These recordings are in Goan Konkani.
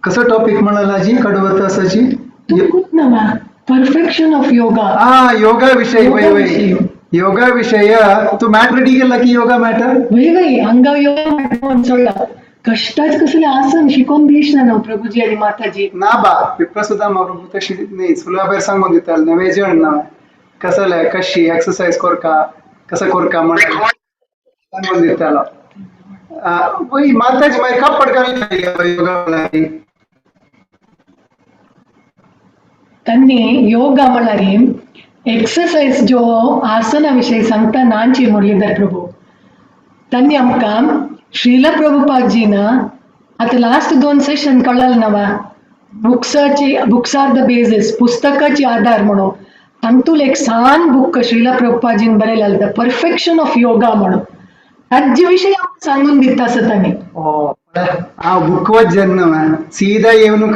कसं टॉपिक म्हणाला जी कडवत असाची? ना, परफेक्शन ऑफ योगा. हा, योगा विषय. वय वय. योगाविषयी. योगा विषय. तू मॅट रेडी केला की योगा मॅटर? वय वय, हांगा योगा म्हणून सोडला कष्टाच कसले आसन शिकोवन दीश ना प्रभुजी आणि माताजी. ना बा, विप्रसुद्धा प्रभू तशी नाही सुलाबेर सांगून दिताल नवे जण ना कसले कशी एक्सरसाइज कोरका, कसं कोरका म्हणून सांगून दितालो. वय, माताजी मागीर कपड घालून योगा म्हणल्यार. त्यांनी योगा म्हळ्यार एक्सरसाइज जो आसना विषयी सांगता नांची मुरलीधर प्रभू. त्यांनी आमकां श्रील प्रभुपादजीन आता लास्ट दोन सेशन कळलं नवा बुक्साची, बुक्स are the basis, पुस्तकाची आधार म्हणून तांतूल एक सान बुक श्रील प्रभुपादजीन बरयलें, the perfection of yoga म्हणून. ताजे विषयी आमकां सांगून दिता आसा तांणी. ओ, हा बुक वाचन ना, सीधा येवन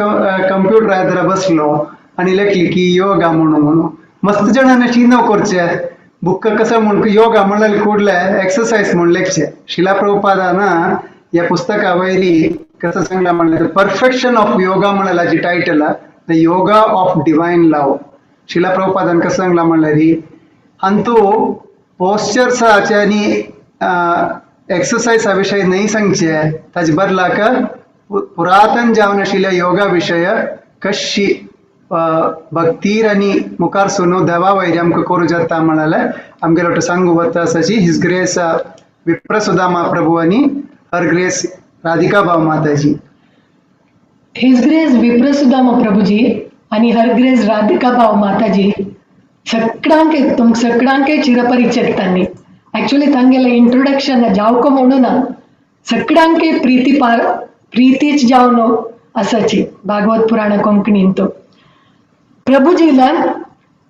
कंप्युटर आदरा बसलो आणि लेखली की योगा म्हणून. म्हणून मस्त जणांना शिनव करचे बुक कसं म्हणून योगा म्हणल्यार ಕೂಡಲೇ एक्सरसाइज म्हणून लेखचे. शिला प्रभुपादाನ या पुस्तका वयरी कसं सांगला म्हणलं, परफेक्शन ऑफ योगा म्हणाला जी title, the yoga of divine love. शिला प्रभुपादान कसं सांगला म्हणल्यार अंतू पोस्चर्साचे आणि एक्सरसाइज विषय नाही सांगचे, ताजे बदलाक पुरातन जावन आशिल्ल्या योगा विषय कशी भक्तीर आणि मुखार सुनो देवा वैरी आमकां करूं जाता म्हणाले आमगेलो तो सांगू वता आसाची his grace Viprasudama प्रभू आणि हर ग्रेस राधिका भाव माताजी. His grace विप्रसुदामा प्रभुजी आणि हर ग्रेस राधिका भाव माताजी सगळ्यांके, तुमक सगळ्यांके चिरपरिचित तांणी. ॲक्च्युली तांगेले इंट्रोडक्शन जावको म्हणू ना, सगळ्यांके प्रीती पार प्रीतीच जावन आसाची भागवत पुराण कोंकणींत. प्रभुजीला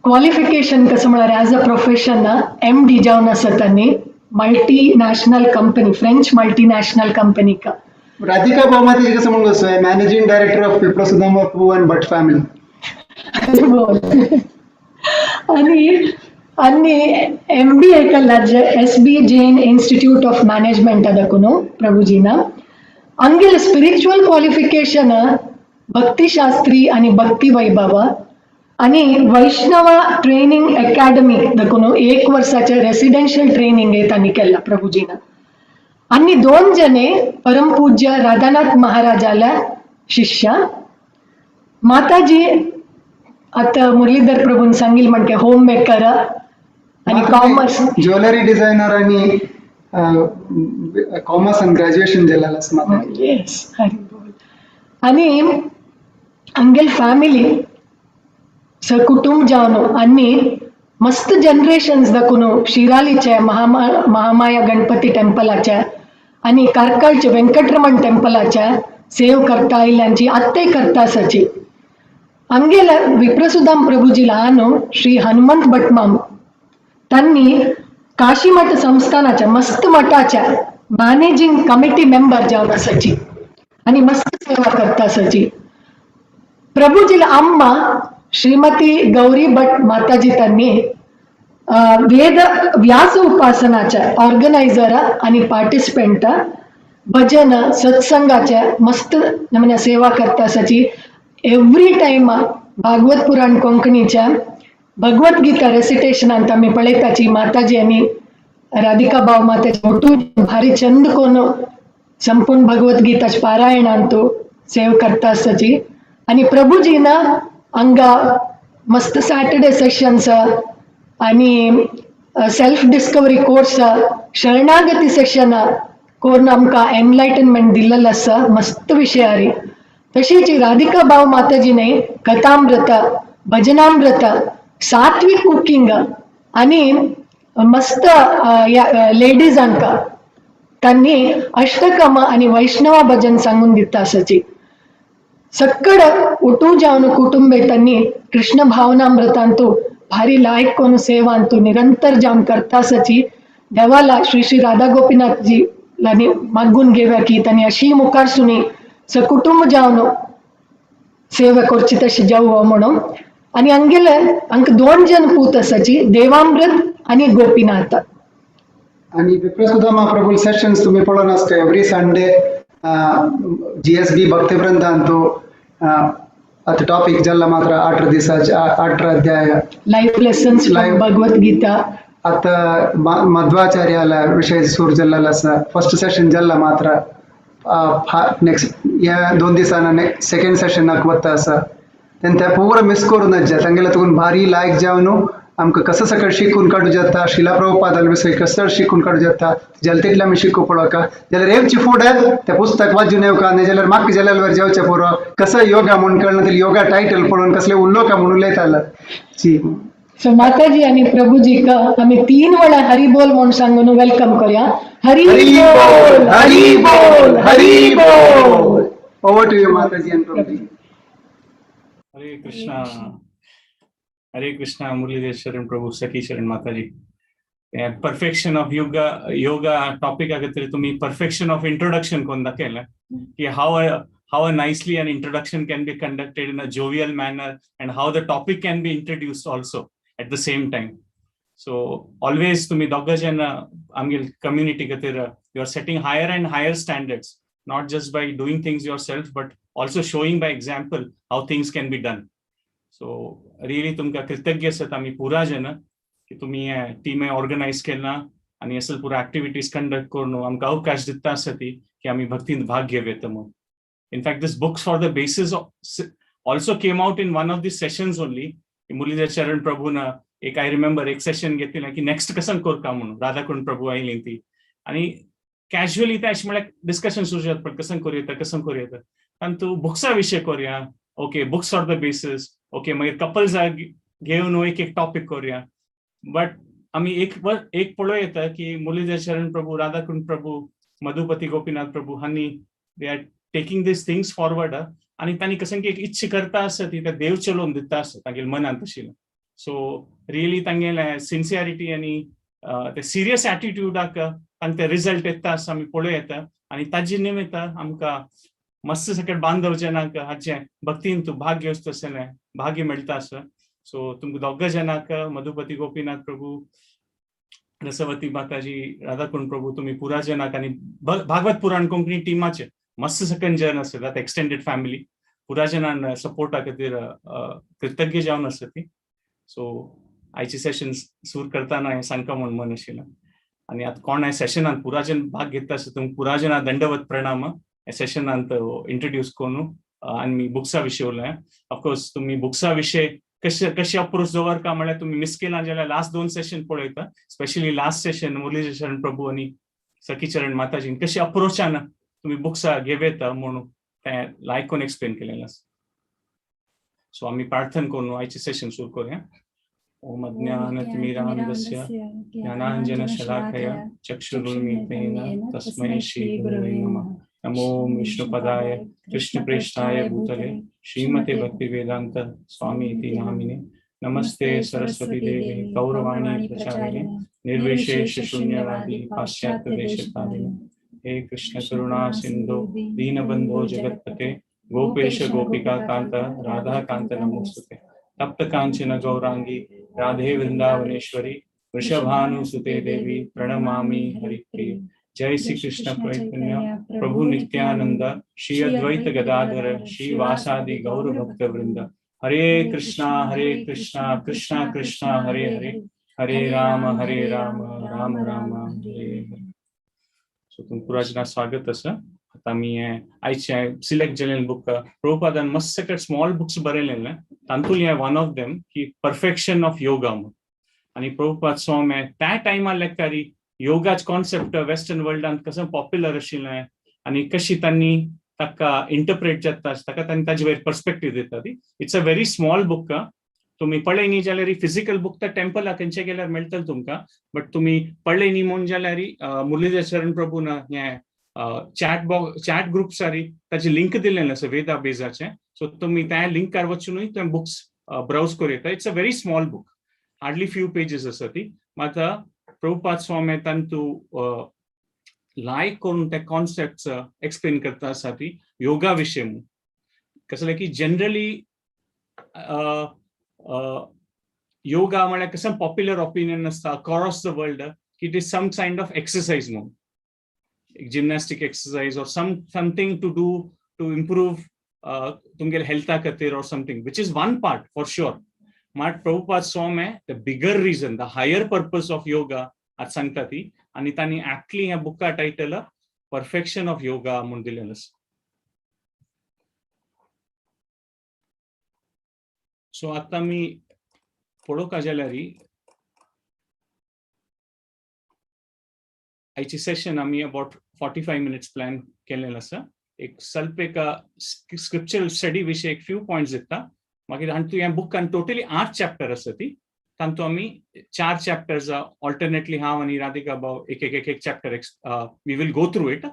क्वालिफिकेशन कसं म्हळ्यार as a profession MD जावन आसा तांणी multi national company, French multi national कंपनीक. राधिका भाव माताजी कसं म्हणून कसं मॅनेजिंग डायरेक्टर ऑफ विप्रसुदामा प्रभू अँड भट फॅमिली. बोल. आणि आणि एमबीए केला S B Jain institute of management ಅದಕ್ಕೂ ಪ್ರಭುಜಿನ. ಹಂಗೆಲ್ಲ ಸ್ಪಿರಿಚುವಲ್ ಕ್ವಾಲಿಫಿಕೇಶನ್ ಭಕ್ತಿಶಾಸ್ತ್ರಿ आणि भक्ती वैभव आणि वैष्णव ट्रेनिंग अकॅडमी दकून एक वर्षाचे रेसिडेन्शियल ट्रेनिंग तांणी केला प्रभुजीन. आणि दोन जणे परमपूज्य राधानाथ महाराजाला शिष्य. माताजी आता मुरलीधर प्रभून सांगील म्हणके होम मेकर आणि कॉमर्स. ज्वेलरी डिझायनर आणि कॉमर्स आणि ग्रॅज्युएशन केलेलं आसा माताजी. येस, हरी बोल. आणि हंगेल फॅमिली सकुटुंब जावन आणि मस्त जनरेशन्स दाखून शिरालीचे महामाया गणपती टेम्पलाचे आणि कार्कळचे व्यंकटरमण टेम्पलाचे सेव करता आयिल्ल्यांची आत्ते करता आसाची. हंगेल विप्रसुदाम प्रभुजी लहान श्री हनुमंत भटमाम त्यांनी काशीमठ संस्थानाच्या मस्त मठाच्या मॅनेजिंग कमिटी मेंबर जावन आसाची आणि मस्त सेवा करता आसाची. प्रभुजीला अम्मा श्रीमती गौरी भट माताजी त्यांनी वेद व्यास उपासनाच्या ऑर्गनायझर आणि पार्टिसिपेंट, भजन सत्संगाच्या मस्त म्हणजे सेवा करता आसाची. एव्हरी टायम भागवत पुराण कोंकणीच्या भगवद्गीता रेसिटेशनांत आमी पळयताची माताजी आनी राधिका भाव माताजी मोटू भारी चंद कोन संपूर्ण भगवद्गीताचे पारायणांतू सेव करता आसताची. आणि प्रभुजीना हांगा मस्त सॅटर्डे सेशन्स आणि सेल्फ डिस्कवरी कोर्स, शरणागती सेशन कोरून आमकां एनलायटनमेंट दिल्लेलो आसा मस्त विशयारी. तशीच राधिका भाव माताजीने कथामृत, भजनामृत, सात्विक कुकिंग आणि मस्त लेडीजांका त्यांनी अष्टकम आणि वैष्णवा भजन सांगून दिता आसाची. सक्कड ಒಟ್ಟು जावन कुटुंबे त्यांनी कृष्ण भावनामृतांतू भारी लायक कोण सेवांतू निरंतर जावन करता आसाची. देवाला श्री श्री राधा गोपीनाथजी लानी मागून घेव्या की त्यांनी अशी मुखार सुनी सकुटुंब जावन सेवा करची तशी जावं म्हणून. आणि हंगेले हांकां दोन जण पूत आसाची, देवामृत आणि गोपीनाथ. आणि विप्रसुदामा प्रभू सेशन्स तुम्ही पळोवन आसता एव्हरी संडे जीएसबी भक्तिवृंदांतू. आता टॉपिक जल्ला मात्र 18 दिसाचे 18 अध्याय. Life lessons Life. Bhagavad Gita. आता मध्वाचार्याला विषय सूर जल्ला फर्स्ट सेशन जल्ला मात्र. नेक्स्ट या 2 दिसाना सेकंड सेशन वत्ता आसा. तेन्ना ते पुरा मिस करून जा. तांगेले तुकून भारी लायक जावन आमकां कसं सकळ शिकून काडू जाता, शिला प्रभुपादाल विषय कसं शिकून काडू जाता, जाल्यार तितलें आमी शिकू पळोवका. जाल्यार येवचे फुडें तें पुस्तक वाचून येवका, न्ही जाल्यार म्हाका जाल्यार वर जेवचें पुरो. कसं योगा म्हूण कळना जाल्यार योगा टायटल पळोवन कसलें उलोवका म्हूण उलयताले जी. सो माताजी आणि प्रभुजीक आमी 3 वेळा हरी बोल म्हूण सांगून welcome करूया. हरी हरी बोल, बोल, हरी बोल, हरी बोल. Over to you Mataji and Prabhuji. Hare Krishna, Hare Krishna. Muralidhar Sharan Prabhu, Sakhi Sharan Mataji. Perfection of yoga, yoga topic खातीर तुम्ही परफेक्शन ऑफ इंट्रोडक्शन कोण दाखयलें की how a nicely an introduction can be conducted in a jovial manner and how the topic can be introduced also at the same time. So always तुम्ही दोगां जाण आमगे कम्युनिटी खातीर you are setting higher and higher standards, not just by doing things yourself but also showing by example how things can be done. So really तुमकां कृतज्ञ आसात आमी पुरा जन की तुमी हे टीम ऑर्गनायज केला आनी असल पुरा एक्टिविटीज कंडक्ट करून आमकां अवकाश दिता आसा ती की आमी भक्तींत भाग घेवं येता म्हणून. In fact, this books for the basis also came out in one of the sessions only. Muralidhar Charan प्रभून एक, I remember, एक सेशन घेतलें की नेक्स्ट कसं करका म्हणून, राधाकुंड प्रभू आयली ती आनी कॅज्युअली ते अशें म्हळ्यार डिस्कशन सुरू जाता, पण कसं करूं येता, कसं करूं येता, आनी तूं बुक्सा विशय करूया. Okay, books are the basis. Okay, मागीर कपल्स घेवन एक एक टॉपिक करूया. बट आमी एक एक पळोवं येता की मुरलीधर शरण प्रभू, राधाकुंड प्रभू, मधुपती गोपीनाथ प्रभू हांणी they are taking these things forward आनी तांणी कसं की एक इच्छा करता आसा ती त्या देव चलोवन दिता आसा तागेले मनांत आशिल्लें. सो रियली तांगेले सिन्सियरिटी आनी ते सिरियस एटिट्यूडाक तांकां ते रिजल्ट येता आसा, आमी पळोवं येता. आनी ताजे निमित्त आमकां मस्त सकट बांधव जनांक हाचें भक्तीन तूं भाग घेवचो तशें भाग्य मेळटा आसा. सो तुमकां दोगां जनांक, मधुपती गोपीनाथ प्रभू, रसवती माताजी, राधाकुंड प्रभू, तुमी पुरा जनाक आनी भागवत पुराण कोंकणी टिमाचे मस्त सकन जन आसतात, एक्सटेंडेड फॅमिली, पुरा जनान सपोर्टा खातीर कृतज्ञ जावन आसा ती. सो आयचे सेशन सुरू करतना हें सांगता म्हूण मन आशिल्लें. आनी आतां कोण ह्या सेशनान पुरा जन भाग घेता आसा, तुमकां पुरा जना दंडवत प्रणाम. ह्या सेशनांत इंट्रोड्यूस करून आनी बुक्सा विशय उलया. ऑफकोर्स तुमी बुक्सा विशय कशे कशे अप्रोच दवरका म्हळ्यार तुमी मिस केला जाल्यार लास्ट 2 सेशन पळयता, स्पेशली लास्ट सेशन मुरलीधर शरण प्रभू आनी सखीचरण माताजीन कशे अप्रोचान तुमी बुक्सा घेव येता म्हणून तें लायक करून एक्सप्लेन केलेलें आसा. सो आमी प्रार्थना करून आयचें सेशन सुरू करूया. ओम अज्ञानतिमिरान्धस्य ज्ञानाञ्जनशलाकया चक्षुरुन्मीलितेन तस्मै श्रीगुरवे नमः. नमो विष्णुपदाय कृष्णप्रेष्ठाय भूतले श्रीमते भक्तिवेदांत स्वामी इति नामिने. नमस्ते सरस्वती देवी गौरवाणी प्रचारिणे निर्विशेष शून्यवादी पाश्चात्य देशतारिणे. हे कृष्ण करुणा सिंधु दीनबंधो जगत्पते गोपेश गोपिका कांत राधा कांत नमोस्तुते. तप्त कांचन गौरांगी राधे वृंदावनेश्वरी वृषभानुसुते देवी प्रणमामि हरिप्रिये. जय श्री कृष्ण चैतन्य प्रभु नित्यानंद श्री अद्वैत गदाधर श्रीवासादि गौर भक्त वृंद. हरे कृष्णा हरे कृष्णा कृष्णा कृष्णा हरे हरे, हरे राम हरे राम राम राम हरे हरे. सो तुमकां पुराजना स्वागत आसा. आतां आमी आयचे सिलेक्ट जालेले बुक, प्रभुपादान मस्त सकट स्मॉल बुक्स बरयलेले, तातूंत हें वन ऑफ देम की परफेक्शन ऑफ योगा म्हणून. आनी प्रभुपाद स्वामी त्या टायमार लेखतारी योगाच कॉन्सेप्ट वेस्टर्न वर्ल्डान कसं पॉप्युलर आशिल्लें आनी कशी तांणी ताका इंटरप्रेट जाता, ताका तांणी ताजे वयर पर्सपेक्टीव दिता ती. It's a very small book. तुमी पळय न्ही जाल्यार फिजिकल बूक तर टेम्पलाक खंयचे गेल्यार मेळटलें तुमकां, बट तुमी पळय न्ही म्हूण जाल्यार मुरलीधर शरण प्रभून हें चॅट बॉक्स, चॅट ग्रुप्सारी ताची लिंक दिल्लें आसा वेदा बेजाचें. सो तुमी त्या लिंकार वचूनय ते बुक्स ब्रावज करूं येता. It's a very small book, hardly few pages आसा ती. मात प्रभुपाद स्वामी तांतू लायक करून ते कॉन्सेप्ट एक्सप्लेन करता आसा ती योगा विशय म्हणून. कसलें की जनरली योगा म्हळ्यार कसं पॉप्युलर ओपिनियन आसता अक्रॉस the world की it is some kind of exercise म्हणून, gymnastic exercise or something to do to improve तुमगेले हेल्था खातीर or something, which is one part for sure. मात Prabhupada Swami the bigger reason, the higher purpose of yoga आज सांगता ती. आनी तांणी ऍक्टली ह्या बुका टायटल परफेक्शन ऑफ योगा म्हूण दिलेलें आसा. सो आतां आमी पळोवंक जाल्यार आयची सेशन आमी अबाउट 45 मिनट्स प्लॅन केल्लें आसा. एक स्वल्प एक स्क्रिप्चरल स्टडी विशय एक फ्यू पॉयंट्स दिता. मागीर हातूंत ह्या बुकान टोटली 8 चॅप्टर आसा ती, तातूंत आमी 4 चॅप्टर्स ऑल्टरनेटली हांव आनी राधिका भाव एक एक एक एक chapter we will go through it,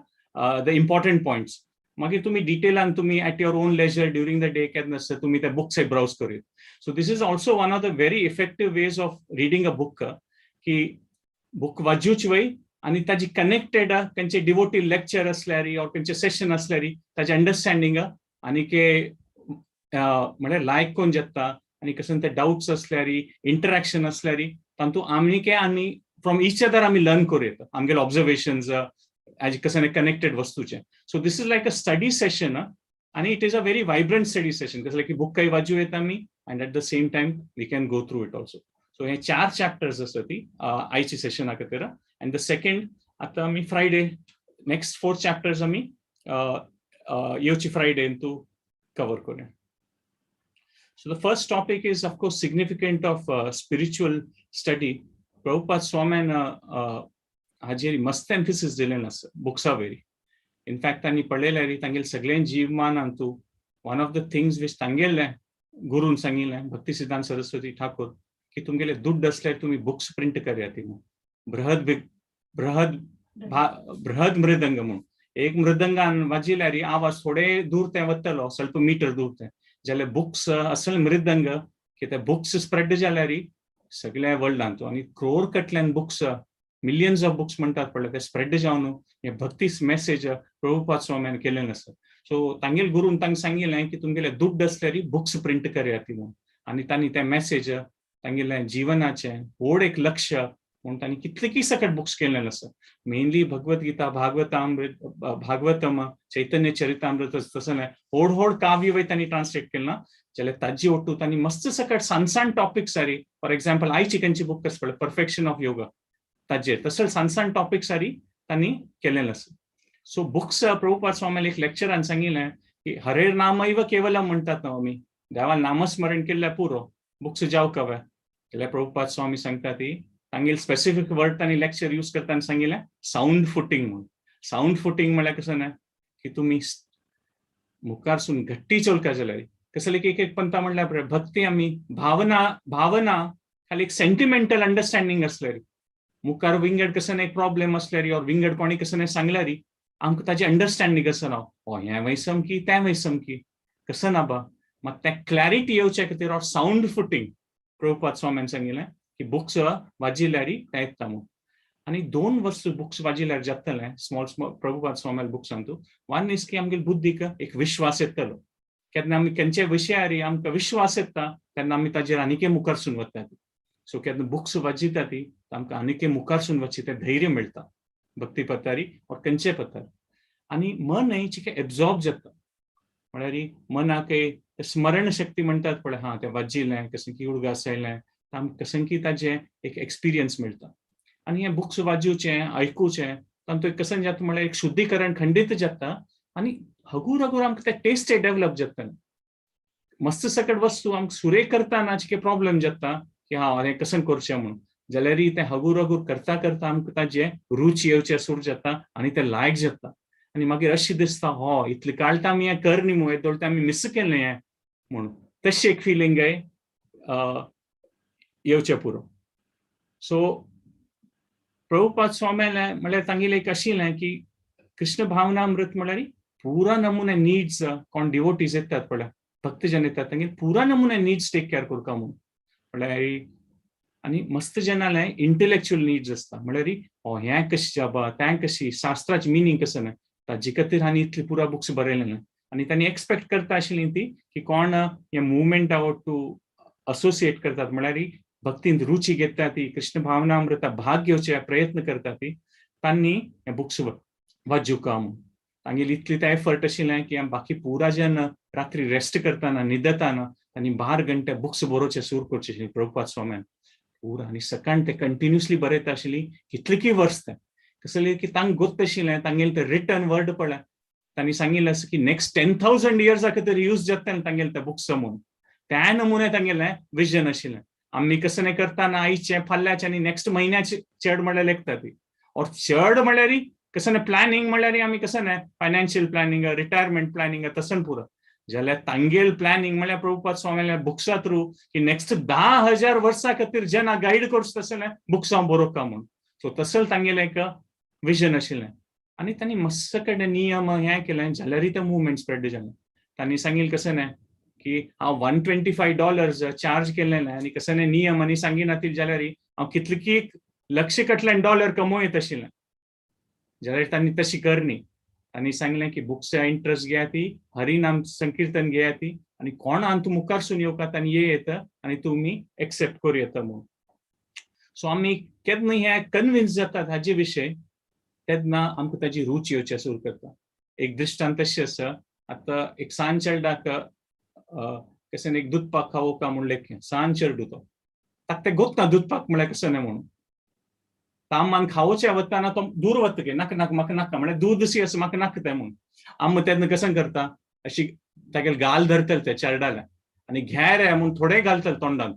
the important points. मागीर तुमी डिटेलान तुमी at your own leisure during the day केन्ना आसता तुमी ते बुक्स ब्रावज करूं. So this is also one of the very effective ways of reading a book, की बुक वाचूच वय आनी ताजी कनेक्टेड खंयचे डिवोटी लेक्चर असल्यार ऑर खंयचे सेशन असल्यार ताजें अंडरस्टँडींग आनी के म्हळ्यार लायक कोण जाता आनी कसं ते डाउट्स असल्यार इंटरॅक्शन असल्यार तातूंत आमी के आनी फ्रॉम इच अदर आमी लर्न करूं येता आमगेले ऑब्जर्वेशन्स एज कसं कनेक्टेड वस्तूचे. So this is like a study session आनी it is a very vibrant study session. कसं की बुक काही वाचू येता आमी and at the same time we can go through it also. So हे 4 चॅप्टर्स आसा ती आयची सेशना खातीर. अँड the second आतां आमी फ्रायडे नेक्स्ट 4 चॅप्टर्स आमी येवची फ्रायडे तूं कवर करूया. So the first topic is of course significant of spiritual study. Prabhupada स्वाम्यान हाजेर मस्त एम्फिसीस दिलें आसा बुक्सा वयरी. इनफॅक्ट तांणी पळयल्यार तांगेले सगळें जीवमान तूं one of the things which तांगेले गुरून सांगिल्लें भक्ती सिद्धांत सरस्वती ठाकूर की तुमगेले दुड्ड असल्यार तुमी बुक्स प्रिंट करया ती म्हूण. बृहद बृहद बृहद मृदंग म्हूण एक मृदंगान वाजिल्यार आवाज थोडे दूर ते वतलो, स्वल्प मीटर दूर ते, जाल्यार बुक्स असल मृदंग की ते बुक्स स्प्रेड जाल्यार सगळ्या वर्ल्डान आनी क्रोर कटल्यान बुक्स, मिलियन्स ऑफ बुक्स म्हणटात पळय ते स्प्रेड जावन हे भक्तीस मेसेज प्रभुपाद स्वाम्यान केलें आसा. सो तांगेले गुरून तांकां सांगिल्लें की तुमगेले दुड्ड असल्यार बुक्स प्रिंट करया ती म्हूण. आनी तांणी ते मेसेज तांगेले जिवनाचें व्हड एक लक्ष्य म्हूण तांणी कितलेकी सकट बुक्स केल्ले आसा. मेनली भगवद गीता, भागवतामृत, भागवतम, चैतन्य चरितामृत तसलें व्हड व्हड काव्य वय तांणी ट्रान्सलेट केलें ना जाल्यार ताजी ओट्टू तांणी मस्त सकट सान सान टॉपिक्स आरी. फॉर एक्झाम्पल आयची खंयची बूक आसा पळय परफेक्शन ऑफ योगा ताजेर तसले सान सान टॉपिक्स आरी तांणी केलेलें आसा. सो बुक्स प्रभुपाद स्वामीन एक लेक्चरान सांगिल्लें की हरेर नामैव केवलम म्हणटात न्हू आमी, देवा नामस्मरण केल्ल्यार पुरो, बुक्स जावंक हवे. जाल्यार प्रभुपाद स्वामी सांगता ती तांगेले स्पेसिफीक वर्ड तांणी लेक्चर यूज करतना सांगिल्लें सावंड फुटींग म्हूण. सावंड फुटींग म्हळ्यार कसं ना की तुमी मुखारसून घट्टी चलका जाल्यार कसले एक एक पंथा म्हणल्यार भक्ती आमी भावना भावना खाली एक सेंटिमेंटल अंडरस्टँडींग असल्यार मुखार विंगड कसं एक प्रॉब्लेम असल्यार ऑर विंगड कोणी कसं सांगल्यार आमकां ताजें अंडरस्टँडींग आसना, ओ हें वय सामकी तें वय सामकी कसं ना बा. मात तें क्लॅरिटी येवच्या खातीर ऑर सावंड फुटींग प्रभुपाद स्वाम्यान सांगिल्लें की बुक्स वाजिल्यार तें येता म्हूण. आनी 2 वस्तू बुक्स वाजिल्यार जातलें स्मॉल स्मॉल प्रभुपाद स्वाम्याले बुक्स सांगता. वन is की आमगेले बुद्दीक एक विश्वास येतलो, केन्ना आमी खंयच्या विशयार आमकां विश्वास येता तेन्ना आमी ताजेर आनीकय मुखारसून वता. सो केन्ना बुक्स वाचिता ती आमकां आनीकय मुखारसून वचचें तें धैर्य मेळटा भक्ती पथारी ऑर खंयचे पथार. आनी मनय चिके एब्जॉर्ब जाता, म्हळ्यार मनाक स्मरण शक्ती म्हणटात पळय, हा तें वाजिल्लें कसं की उडगास आयलें आमकां कसं की ताजें एक एक्सपिरियन्स मेळटा. आनी हें बुक्स वाचुचें आयकुचें तातूंत एक कसं जाता म्हळ्यार एक शुद्धीकरण खंडीत जाता आनी हगूर हगूर आमकां तें टेस्ट डेवलप जाता. मस्त सकट वस्तू आमकां सुरे करतना चिके प्रॉब्लेम जाता की हा हें कसं करचें म्हूण, जाल्यार तें हगूर हगूर करता करता आमकां ताजें रूच येवचें सुरू जाता आनी तें लायक जाता. आनी मागीर अशें दिसता हो इतले काळ तर आमी हें कर न्ही मू, येदोळ आमी मिस केलें हें म्हूण, तशें एक फिलींग येवचें पुरो. सो प्रभुपाद स्वाम्यालें म्हळ्यार तांगेलें एक आशिल्लें की कृष्ण भावनामृत म्हळ्यार पुरा नमुने नीड्स कोण डिवोटीज येतात पळय भक्तजन येतात तांगेले पुरा नमुने नीड्स टेक केअर करता म्हूण. म्हळ्यार आनी मस्त जनाले इंटलेक्च्युअल नीड्स आसता, म्हळ्यार हो हें कशें जाबा तें कशी शास्त्राचें मिनींग कसं ना ताजे खातीर आनी इतली पुरा बुक्स बरयले ना. आनी तांणी एक्सपेक्ट करता आशिल्ली ती की कोण हे मुवमेंट आवट टू असोसिएट करतात, म्हळ्यार भक्तींत रुची घेता ती कृष्ण भावनामृता भाग घेवचे प्रयत्न करता ती तांणी हे बुक्स वाचूका म्हूण. तांगेली इतली ते एफर्ट आशिल्लें की बाकी पुरा जन रात्री रेस्ट करताना, न्हिदताना तांणी 12 घंटे बुक्स बरोवचे सुरू करचे आशिल्ली प्रभुपाद स्वाम्यान पुरा. आनी सकाळ ते कंटिन्युअसली बरयता आशिल्ली कितली वर्स. ते कसले की तांकां गोत्त आशिल्लें, तांगेले ते रिटन वर्ड पळय, तांणी सांगिल्लें आसा की नेक्स्ट 10,000 इयर्साक तरी यूज जाता तांगेले ते बुक्स म्हणून. त्या नमुने तांगेलें विजन आशिल्लें. आमी कसं नाही करताना आयचे, फाल्याचे आनी नेक्स्ट म्हयन्याचे चड म्हणल्यार लेखता ती. और चड म्हणल्यार कसं नाही प्लॅनिंग म्हणल्यार आमी कसं नाही फायनान्शियल प्लॅनिंग, रिटायरमेंट प्लॅनिंग, तसं पुरो. जाल्यार तांगेल प्लॅनिंग म्हणल्यार प्रभुपाद स्वामील्या बुक्सा थ्रू की नेक्स्ट 10,000 वर्सां खातीर जना गायड करचो तसलें बुक्सां बरोवका म्हणून. सो तसं तांगेलें एक विजन आशिल्लें आनी तांणी मस्त कडेन नियम हें केलें, जाल्यारय तें मुवमेंट स्प्रेड जालें. तांणी सांगिल्लें कसं न्ही की हांव $125 चार्ज केलेलें आनी कसं न्ही नियम आनी सांगिनातील जाल्यार हांव कितले लक्ष कटल्यान डॉलर कमोवं येत आशिल्लें. जाल्यार तांणी तशी करनी. तांणी सांगलें की बुक्सा इंट्रस्ट घेया ती, हरिनाम संकीर्तन घेया ती आनी कोण आनी तूं मुखारसून येवका तांणी ये येता आनी तुमी एक्सेप्ट करूं येता म्हणून. सो आमी केन्ना हे कन्विन्स जातात हाजे विशय, तेन्ना आमकां ताजी रूच येवची सुरू करता. एक दृश्टांत तशें आसा. आतां एक सान चेरडाक कशें एक दूदपाक खावोवका म्हूण लेखें. सान चेडूं तो, ताका तें गोत्ता दूदपाक म्हळ्यार कसं न्ही म्हणून. तामान खावोचें वताना तो दूर वता की नाका नाका, म्हाका नाका, म्हळ्यार दूद शी आसा, म्हाका नाका तें म्हणून. आमी तेन्ना कसं करता, अशी तागेले गाल धरतले त्या चेरडाल्या आनी घे रे म्हूण थोडे घालतले तोंडांत,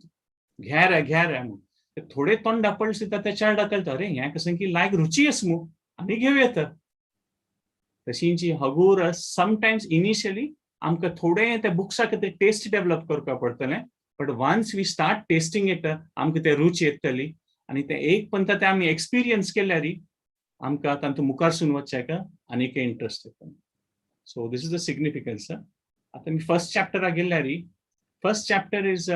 घे रे, घे रे म्हूण. ते थोडे तोंडा पडले सुद्दां त्या चेरडाक कळटा, अरे, हें कसं की लायक रुची आसा मू, आनी घेवं येता. तशींची हगूर समटायम्स इनिशियली आमकां थोडे त्या बुक्सा खातीर टेस्ट डेव्हलप करपाक पडटलें, but once we start tasting it, आमकां ते रुची येतली आनी ते एक पंता ते आमी एक्सपिरियन्स केल्यार आमकां तांतूं मुखारसून वचच्याक आनीक इंट्रस्ट येता. So this is the significance. आतां आमी फर्स्ट चॅप्टराक गेल्यार, first chapter is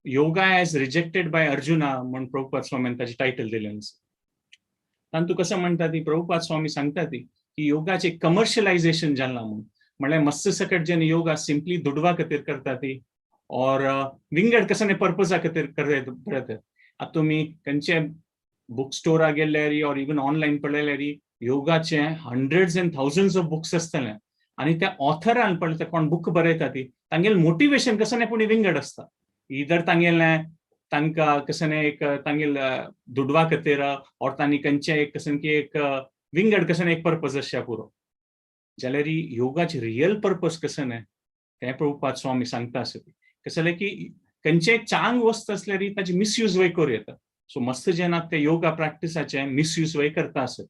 "Yoga as Rejected by Arjuna" म्हूण प्रभुपाद स्वामीन ताची टायटल दिलें आसा. तातूंत कसं म्हणटा ती, प्रभुपाद स्वामी सांगता ती की योगाचे कमर्शियलायझेशन जाला म्हणून. म्हणल्यार मस्त सकट जेन्ना योगा सिम्पली दुडवा खातीर करता ती और विंगड कसं पर्पजा खातीर करतात. आतां तुमी खंयचे बुक स्टोरा गेल्यार ऑर इवन ऑनलायन पळयल्यार योगाचे hundreds and thousands of books आसतले आनी त्या ऑथरान पळय, कोण बूक बरयता ती, तांगेले मोटिवेशन कसं नाही पूण विंगड आसता. इधर तांगेलें तांकां कसं एक तांगेल दुडवा खातीर ऑर तांणी खंयचे एक कसं की एक विंगड कसं एक पर्पज आसच्या पुरो. जाल्यार योगाचे रियल पर्पज कसं न्ही तें प्रभुपाद स्वामी सांगता आसा. कसं जालें की खंयचे चांग वस्त आसल्यार ताची मिसयूज वय करूं येता. सो मस्त जेन्ना ते योगा प्रॅक्टिसाचे मिसयूज वय करता आसत,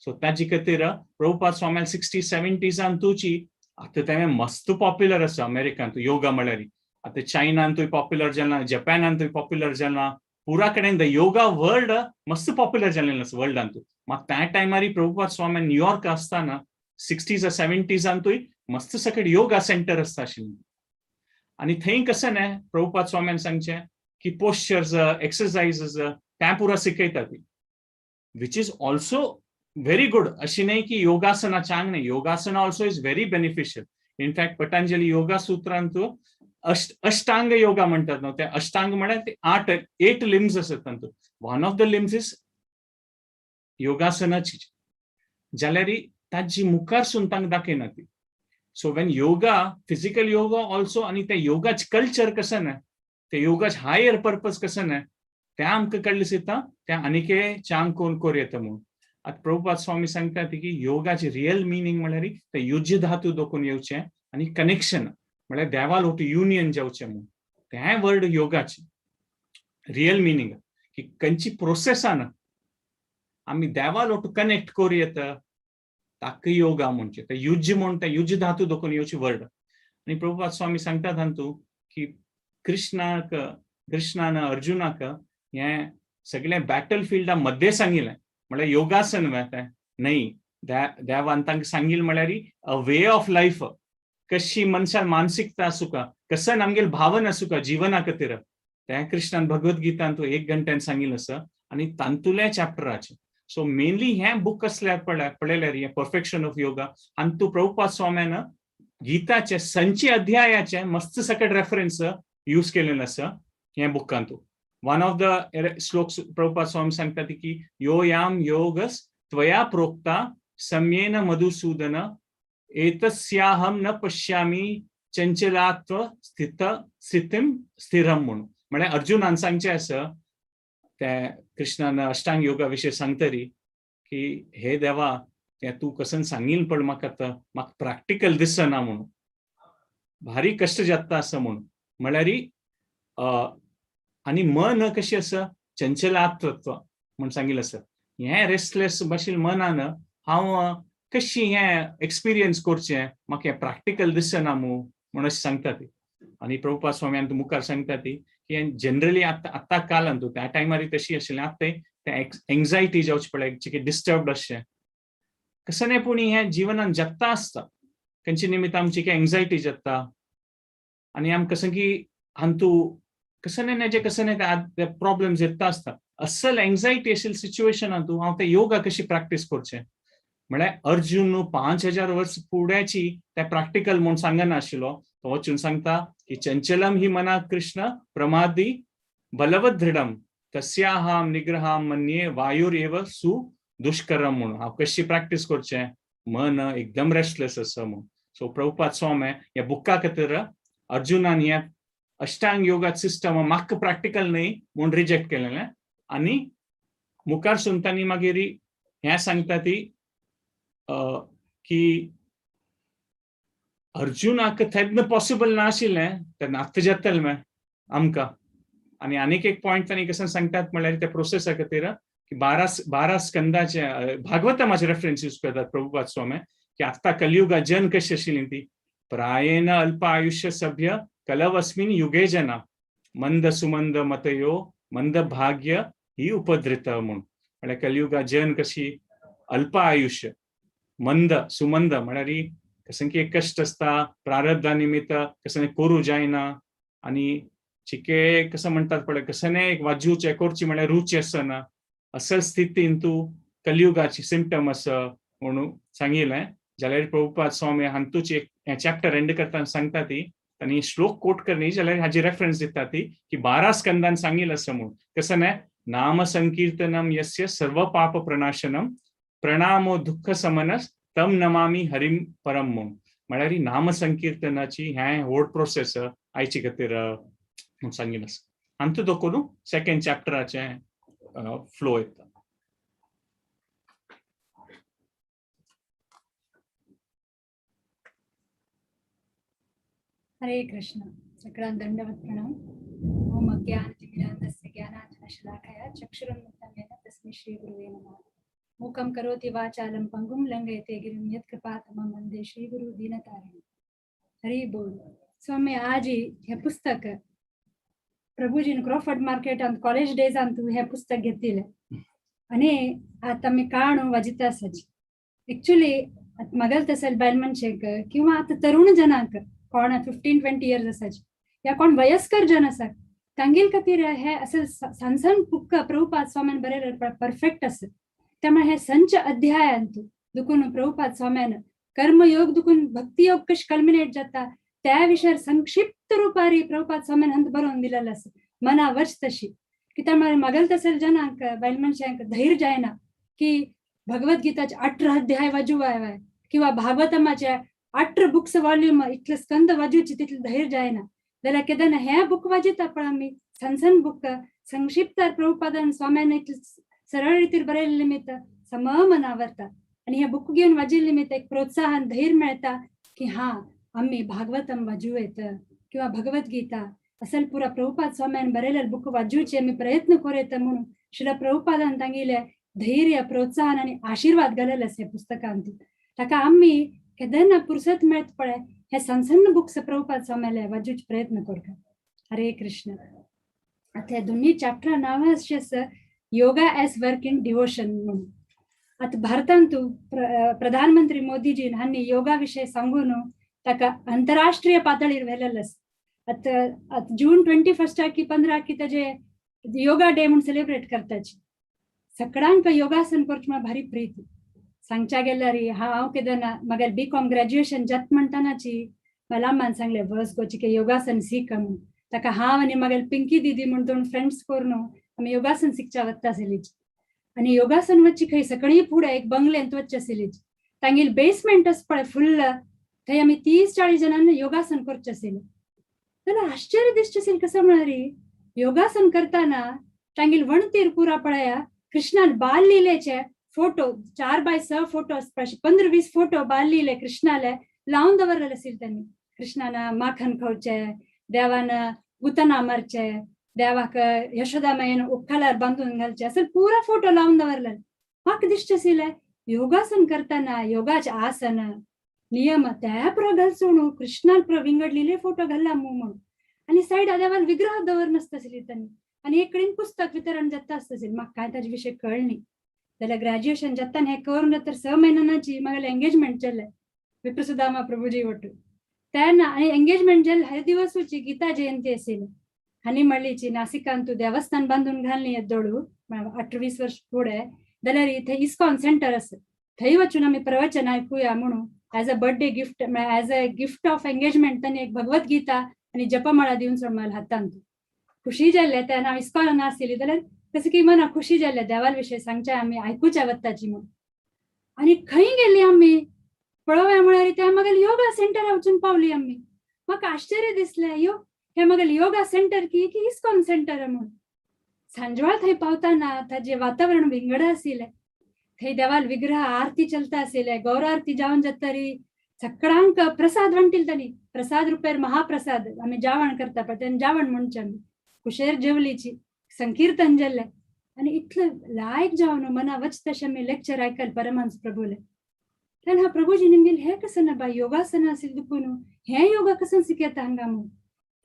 सो ताजे खातीर प्रभुपाद स्वामी 60 70सान तुची आतां तें मस्त पॉप्युलर आसा अमेरिकांत योगा म्हळ्यार. आतां चायनांतूय पॉप्युलर जाला, जपानांतूय पॉप्युलर जाला, पुरा कडेन the yoga world मस्त पॉप्युलर जालेलें आसा वर्ल्डांत. मात त्या टायमार प्रभुपाद स्वामी न्यूयॉर्क आसतना 60s 70सांतूय मस्त सकट योगा सेंटर आसता आशिल्लें आनी थंय कसं न्ही प्रभुपाद स्वाम्यान सांगचें की पोस्चर्स, एक्सरसाइजीस त्या पुरा शिकयतात, which is also very good. अशी नाही की योगासना चांग नाही. योगासना also is very beneficial. In fact, Patanjali yoga सूत्रांतू अष्टांग योगा म्हणतात न्हू, ते अष्टांग म्हळ्यार ते आठ, एट लिम्स आसत. तातूंत one of the limbs is योगासनाची. जाल्यार ताजी मुखारसून तांकां दाखयना ती. So when yoga, physical yoga also आनी ते योगाच कल्चर कसं ना, ते योगाच हायर पर्पज कसं ना, ते आमकां कळ्ळें सुद्दां ते आनीके चांग कोण करूं येता म्हणून. आतां प्रभुपाद स्वामी सांगतात की योगाचे रियल मिनींग म्हळ्यार ते युज्य धातू दोखून येवचें आनी कनेक्शन, म्हळ्यार देवाल ओटू युनियन जावचें म्हणून. तें वर्ड योगाचे रियल मिनींग की खंयची प्रोसेसान आमी देवाल ओटू कनेक्ट करूं येता, ताका योगा म्हणचे. ते युज्य म्हूण ते युज्य धातू दोखून येवचे वर्ड. आनी प्रभुपाद स्वामी सांगतात तातूंत की कृष्णाक, कृष्णान अर्जुनाक हें सगळें बॅटल फिल्डा मध्ये सांगिल्लें म्हळ्यार योगासन तें न्हय. देवान तांकां सांगिल्लें म्हळ्यार अ वे ऑफ लायफ, कशी मनशान मानसिकता आसूका, कसं आमगेल भावन आसूका जिवना खातीर, तें कृष्णान भगवत गीतान तो एक घंट्यान सांगिल्लें आसा आनी तांतुल्या चॅप्टराचें. सो मेनली हें बूक कसल्यार पळयल्यार हें परफेक्शन ऑफ योगा, आनी तूं प्रभुपाद स्वाम्यान गीताचे संची अध्यायाचे मस्त सकट रेफरन्स यूज केलेले आसा हें बुकांतू. वन ऑफ the श्लोक प्रभुपाद स्वामी सांगता की "यो याम योगस त्वया प्रोक्ता सम्येन मधुसूदन एतस्याहम न पश्यामी चंचलात्व स्थित स्थितीम स्थिरम म्हणून. म्हळ्यार अर्जुनान सांगचें आसा त्या कृष्णान अष्टांग योगा विशय सांगतरी की हे देवा तें तूं कसन सांगील पण म्हाका आतां म्हाका प्रॅक्टिकल दिसना म्हणून, भारी कश्ट जाता आसा म्हणून. म्हळ्यार आनी मन कशें आसा चंचलात्व म्हूण सांगिल्लें आसा. हें रेस्टलेस भाशेन मनान हांव कशी हें एक्सपिरियन्स करचें, म्हाका हें प्रॅक्टिकल दिसना मू म्हूण अशें सांगता ती. आनी प्रभुपाद स्वामी आनी मुखार सांगता ती की जनरली आतां आतां कालान तूं त्या टायमार तशी आशिल्लें, आतां तें एंग्जायटी जावची पळय चिके डिस्टर्बड अशें कसं नाही पूण हें जिवनान जगता आसता खंयचे निमित्त आमची एंग्जायटी जाता आनी आम कसं की हांतू कसं नाही जे कसं नाही ते प्रॉब्लेम्स येता आसता. असल एंग्जायटी आशिल्ले सिच्युएशनान तूं हांव ते योगा कशी प्रॅक्टीस करचें म्हळ्यार अर्जुन 5000 वर्स फुड्याची ते प्रॅक्टिकल म्हूण सांगना आशिल्लो, तो वचून सांगता की चंचलम ही मना कृष्ण प्रमादी बलवत दृढम तस्याहाम निग्रहाम मन्ये वायुर एव सु दुष्करम म्हणून. हांव कशी प्रॅक्टीस करचें, मन एकदम रेस्टलेस आसा म्हणून. सो प्रभुपाद स्वामी ह्या बुका खातीर अर्जुनान ह्या अष्टांग योगा सिस्टम म्हाका प्रॅक्टिकल न्हय म्हूण रिजेक्ट केलेलें. आनी मुखार सून तांणी मागीर हें सांगता ती की अर्जुनाक तेन्ना पॉसिबल नाशिल्लें तेन्ना आतां जातलें आमकां. आनी आनीक एक पॉयंट तांणी कसो सांगतात म्हळ्यार त्या प्रोसेसा खातीर की 12 स्कंदाचे भागवतमाचे रेफरन्स यूज करतात प्रभुपाद स्वामी की आतां कलियुगा जन कशी आशिल्ली ती प्रायेण अल्प आयुष्य सभ्य कलवस्मिन युगे जना मंद सुमंद मतयो मंद भाग्य ही उपद्रित म्हूण. म्हळ्यार कलियुगा जन कशी अल्प आयुष्य मंद सुमंद म्हळ्यार कसं की एक कश्ट आसता प्रारब्धा निमित्त कसं करूं जायना आनी चिके कसं म्हणटात पळय कसं एक वाजूचें करची म्हळ्यार रुची आसना असल स्थितीन तूं कलियुगाची सिमटम आसा म्हणून सांगिल्लें. जाल्यार प्रभुपाद स्वामी हांतूच एक चॅप्टर एंड करतना सांगता ती आनी श्लोक कोट करनी जाल्यार हाजी रेफरन्स दिता ती की 12 स्कंदान सांगिल्लें आसा म्हणून. कसं न्हय नाम संकीर्तनम यस्य सर्व पाप प्रनाशनम प्रणामो दुःख समनस तम नमामी हरिम परम म्हूण. म्हळ्यार नाम संकीर्तनाची हें व्हड प्रोसेस आयचे खातीर म्हूण सांगिल्लें आसा. हांतू दखून सेकंड चॅप्टराचें फ्लो येता. हरे कृष्ण. सगळ्यांना दंडवत प्रणाम. ओम अज्ञानतिमिरान्धस्य ज्ञानाञ्जनशलाकया चक्षुरुन्मिलितं येन तस्मै श्रीगुरुवे नमः. मूकं करोति वाचालं पंगुं लंघयते गिरिं यत्कृपातमं वंदे श्रीगुरु दीनतारिणं. हरि बोल. स्वामी आज हे पुस्तक प्रभुजीन क्रॉफर्ड मार्केटांत कॉलेज डेजांत हे पुस्तक घेतिलें आनी आतां आमी काणू वाजिता आसाची. एक्चुअली आतां मगल तसल बायल मनशेक किंवा आतां तरुण जनांक कोण 15-20 इयर्स आसाची या कोण वयस्कर जन आसा तांगेल खातीर हे असं सान सान बुक प्रभुपाद स्वाम्यान बरयलें परफेक्ट आसा. त्यामुळे हे संच अध्यायांतू दुखून प्रभुपाद स्वाम्यान कर्मयोग दुखून भक्तियोग कश कल्मिनेट जाता त्या विशयार संक्षिप्त रुपारी प्रभुपाद स्वाम्यान हंत बरोवन दिलेलं आसा मना वच तशी की त्यामुळे मगल तसल जनांक बायल मनशांक धैर्य जायना की भगवद्गीताचे 18 अध्याय वाजूवाय किंवा भागवतमाचे 18 बुक्स वॉल्यूम इतले स्कंद वाजूची तितले धैर्य जायना जाल्यार केदना हे बुक वाजिता पण आमी सन सन बुक संक्षिप्त प्रभुपादान स्वाम्यान इतले सरळ रितीर बरयल्ले निमित्त सम मनावरता आनी हे बुक घेवन वाजिल्ले निमित्त एक प्रोत्साहन धैर्य मेळटा की हा आमी भागवतम वाजू येत किंवा भगवद्गीता असल पुरा प्रभुपाद स्वाम्यान बरयलेले बुक वाजूचे आमी प्रयत्न करूं येता म्हणून श्रील प्रभुपादान तांगेले धैर्य प्रोत्साहन आनी आशिर्वाद घालेले आसा पुस्तकांत. ताका आमी केन्ना पुरसत मेळत पळय हे सन सन बुक्स प्रभुपाद स्वाम्याले वाजूचे प्रयत्न करता. हरे कृष्ण. आतां हे दोन्ही चॅप्टर नांव अशें आसा yoga as work in devotion म्हणून. आतां भारतांत प्रधानमंत्री मोदीजीन हांणी योगा विशय सांगून ताका आंतरराष्ट्रीय पातळीर व्हेलेलें आसा. आतां आतां जून 21 की 15 की ताजे योगा डे म्हूण सेलिब्रेट करताची. सगळ्यांक योगासन करचें म्हळ्यार भारी प्रीती. सांगच्या गेल्यार हांव केदना म्हागेलें BCom graduation जात म्हणटनाची म्हाका अम्मान सांगलें वच गो चिके योगासन सीक म्हूण. ताका हांव आनी म्हागेले पिंकी दिदी म्हूण दोन फ्रेंड्स करून आमी योगासन शिकच्या वता आशिल्लीच. आनी योगासन वच्ची खंय सकाळीं फुडें एक बंगल्यांत वच्चे आशिल्लीच. तांगेल बेसमेंट आसा पळय फुल्ल, थंय आमी 30-40 जाणांनी योगासन करचें आशिल्लें. जाल्यार आश्चर्य दिसचें आशिल्लें कसो म्हळ्यार योगासन करतना तांगेल वणतीर पुरा पळया कृष्णान बाल लिलेचे फोटो, 4x6 photo आसता, 15-20 फोटो बाल लिले कृष्णाले लावन दवरलेले आशिल्ले त्यांनी. कृष्णान माखन खावचे, देवान गुतना मारचे, देवाक यशोदा मायेन उखालार बांदून घालचे, असं पुरा फोटो लावन दवरलेले. म्हाका दिसचें आशिल्लें योगासन करतना योगाचे आसन नियम त्या पुरा घालचो कृष्णान पुरा विंगड लिले फोटो घालला म्हणून. आनी सायडा देवान विग्रह दवर नासता आशिल्ली त्यांनी आनी एक कडेन पुस्तक वितरण जाता आसता आशिल्लें. म्हाका कांय ताजे विशय कळ्ळी. जाल्यार ग्रॅज्युएशन जाता हें करून जाता 6 म्हयन्याची म्हागेलें एंगेजमेंट जालें विप्रसुदामा प्रभुजी वटू. तेन्ना आनी एंगेजमेंट जालें हे दिवसूची गीता जयंती आशिल्ली. आनी म्हणलीची नासिकान तूं देवस्थान बांदून घालनी येदोळू 18-20 वर्ष फुडें जाल्यार थंय इस्कॉन सेंटर आसा थंय वचून आमी प्रवचन आयकुया म्हणून as a birthday gift, as a gift of engagement तांणी एक भगवत गीता आनी जपमाळा दिवन सोड म्हाका हातांत. खुशी जाल्लें तेन्ना हांव इस्कॉलान आशिल्ली जाल्यार तशें की मना खुशी जाल्लें देवाल विशय सांगचें आमी आयकुच्या वताची म्हणून. आनी खंय गेली आमी पळोवया म्हळ्यार त्या म्हागेले योगा सेंटरा वचून पावली आमी. म्हाका आश्चर्य दिसलें, यो हे म्हागेले योगा सेंटर की की इस्कॉन सेंटर म्हणून. सांजवाळ थंय पावताना ताजें वातावरण विंगड आशिल्लें. थंय देवाल विग्रह आरती चलता आशिल्लें, गौर आरती जावन जातरी सगळ्यांक प्रसाद वांटिल तांणी, प्रसाद रुपेर महाप्रसाद आमी जेवण करता पळय तेन्ना जेवण म्हणचें आमी कुशेर जेवलीची संकीर्तन जाल्लें. आनी इतलें लायक जावन मना वच तशें आमी लेक्चर आयकल परमहंस प्रभुले. तेन्ना प्रभुजी निमगेल हें कसं ना बाय योगासन आशिल्लें दुखून हें योगा कसं शिकयता हांगा म्हणून.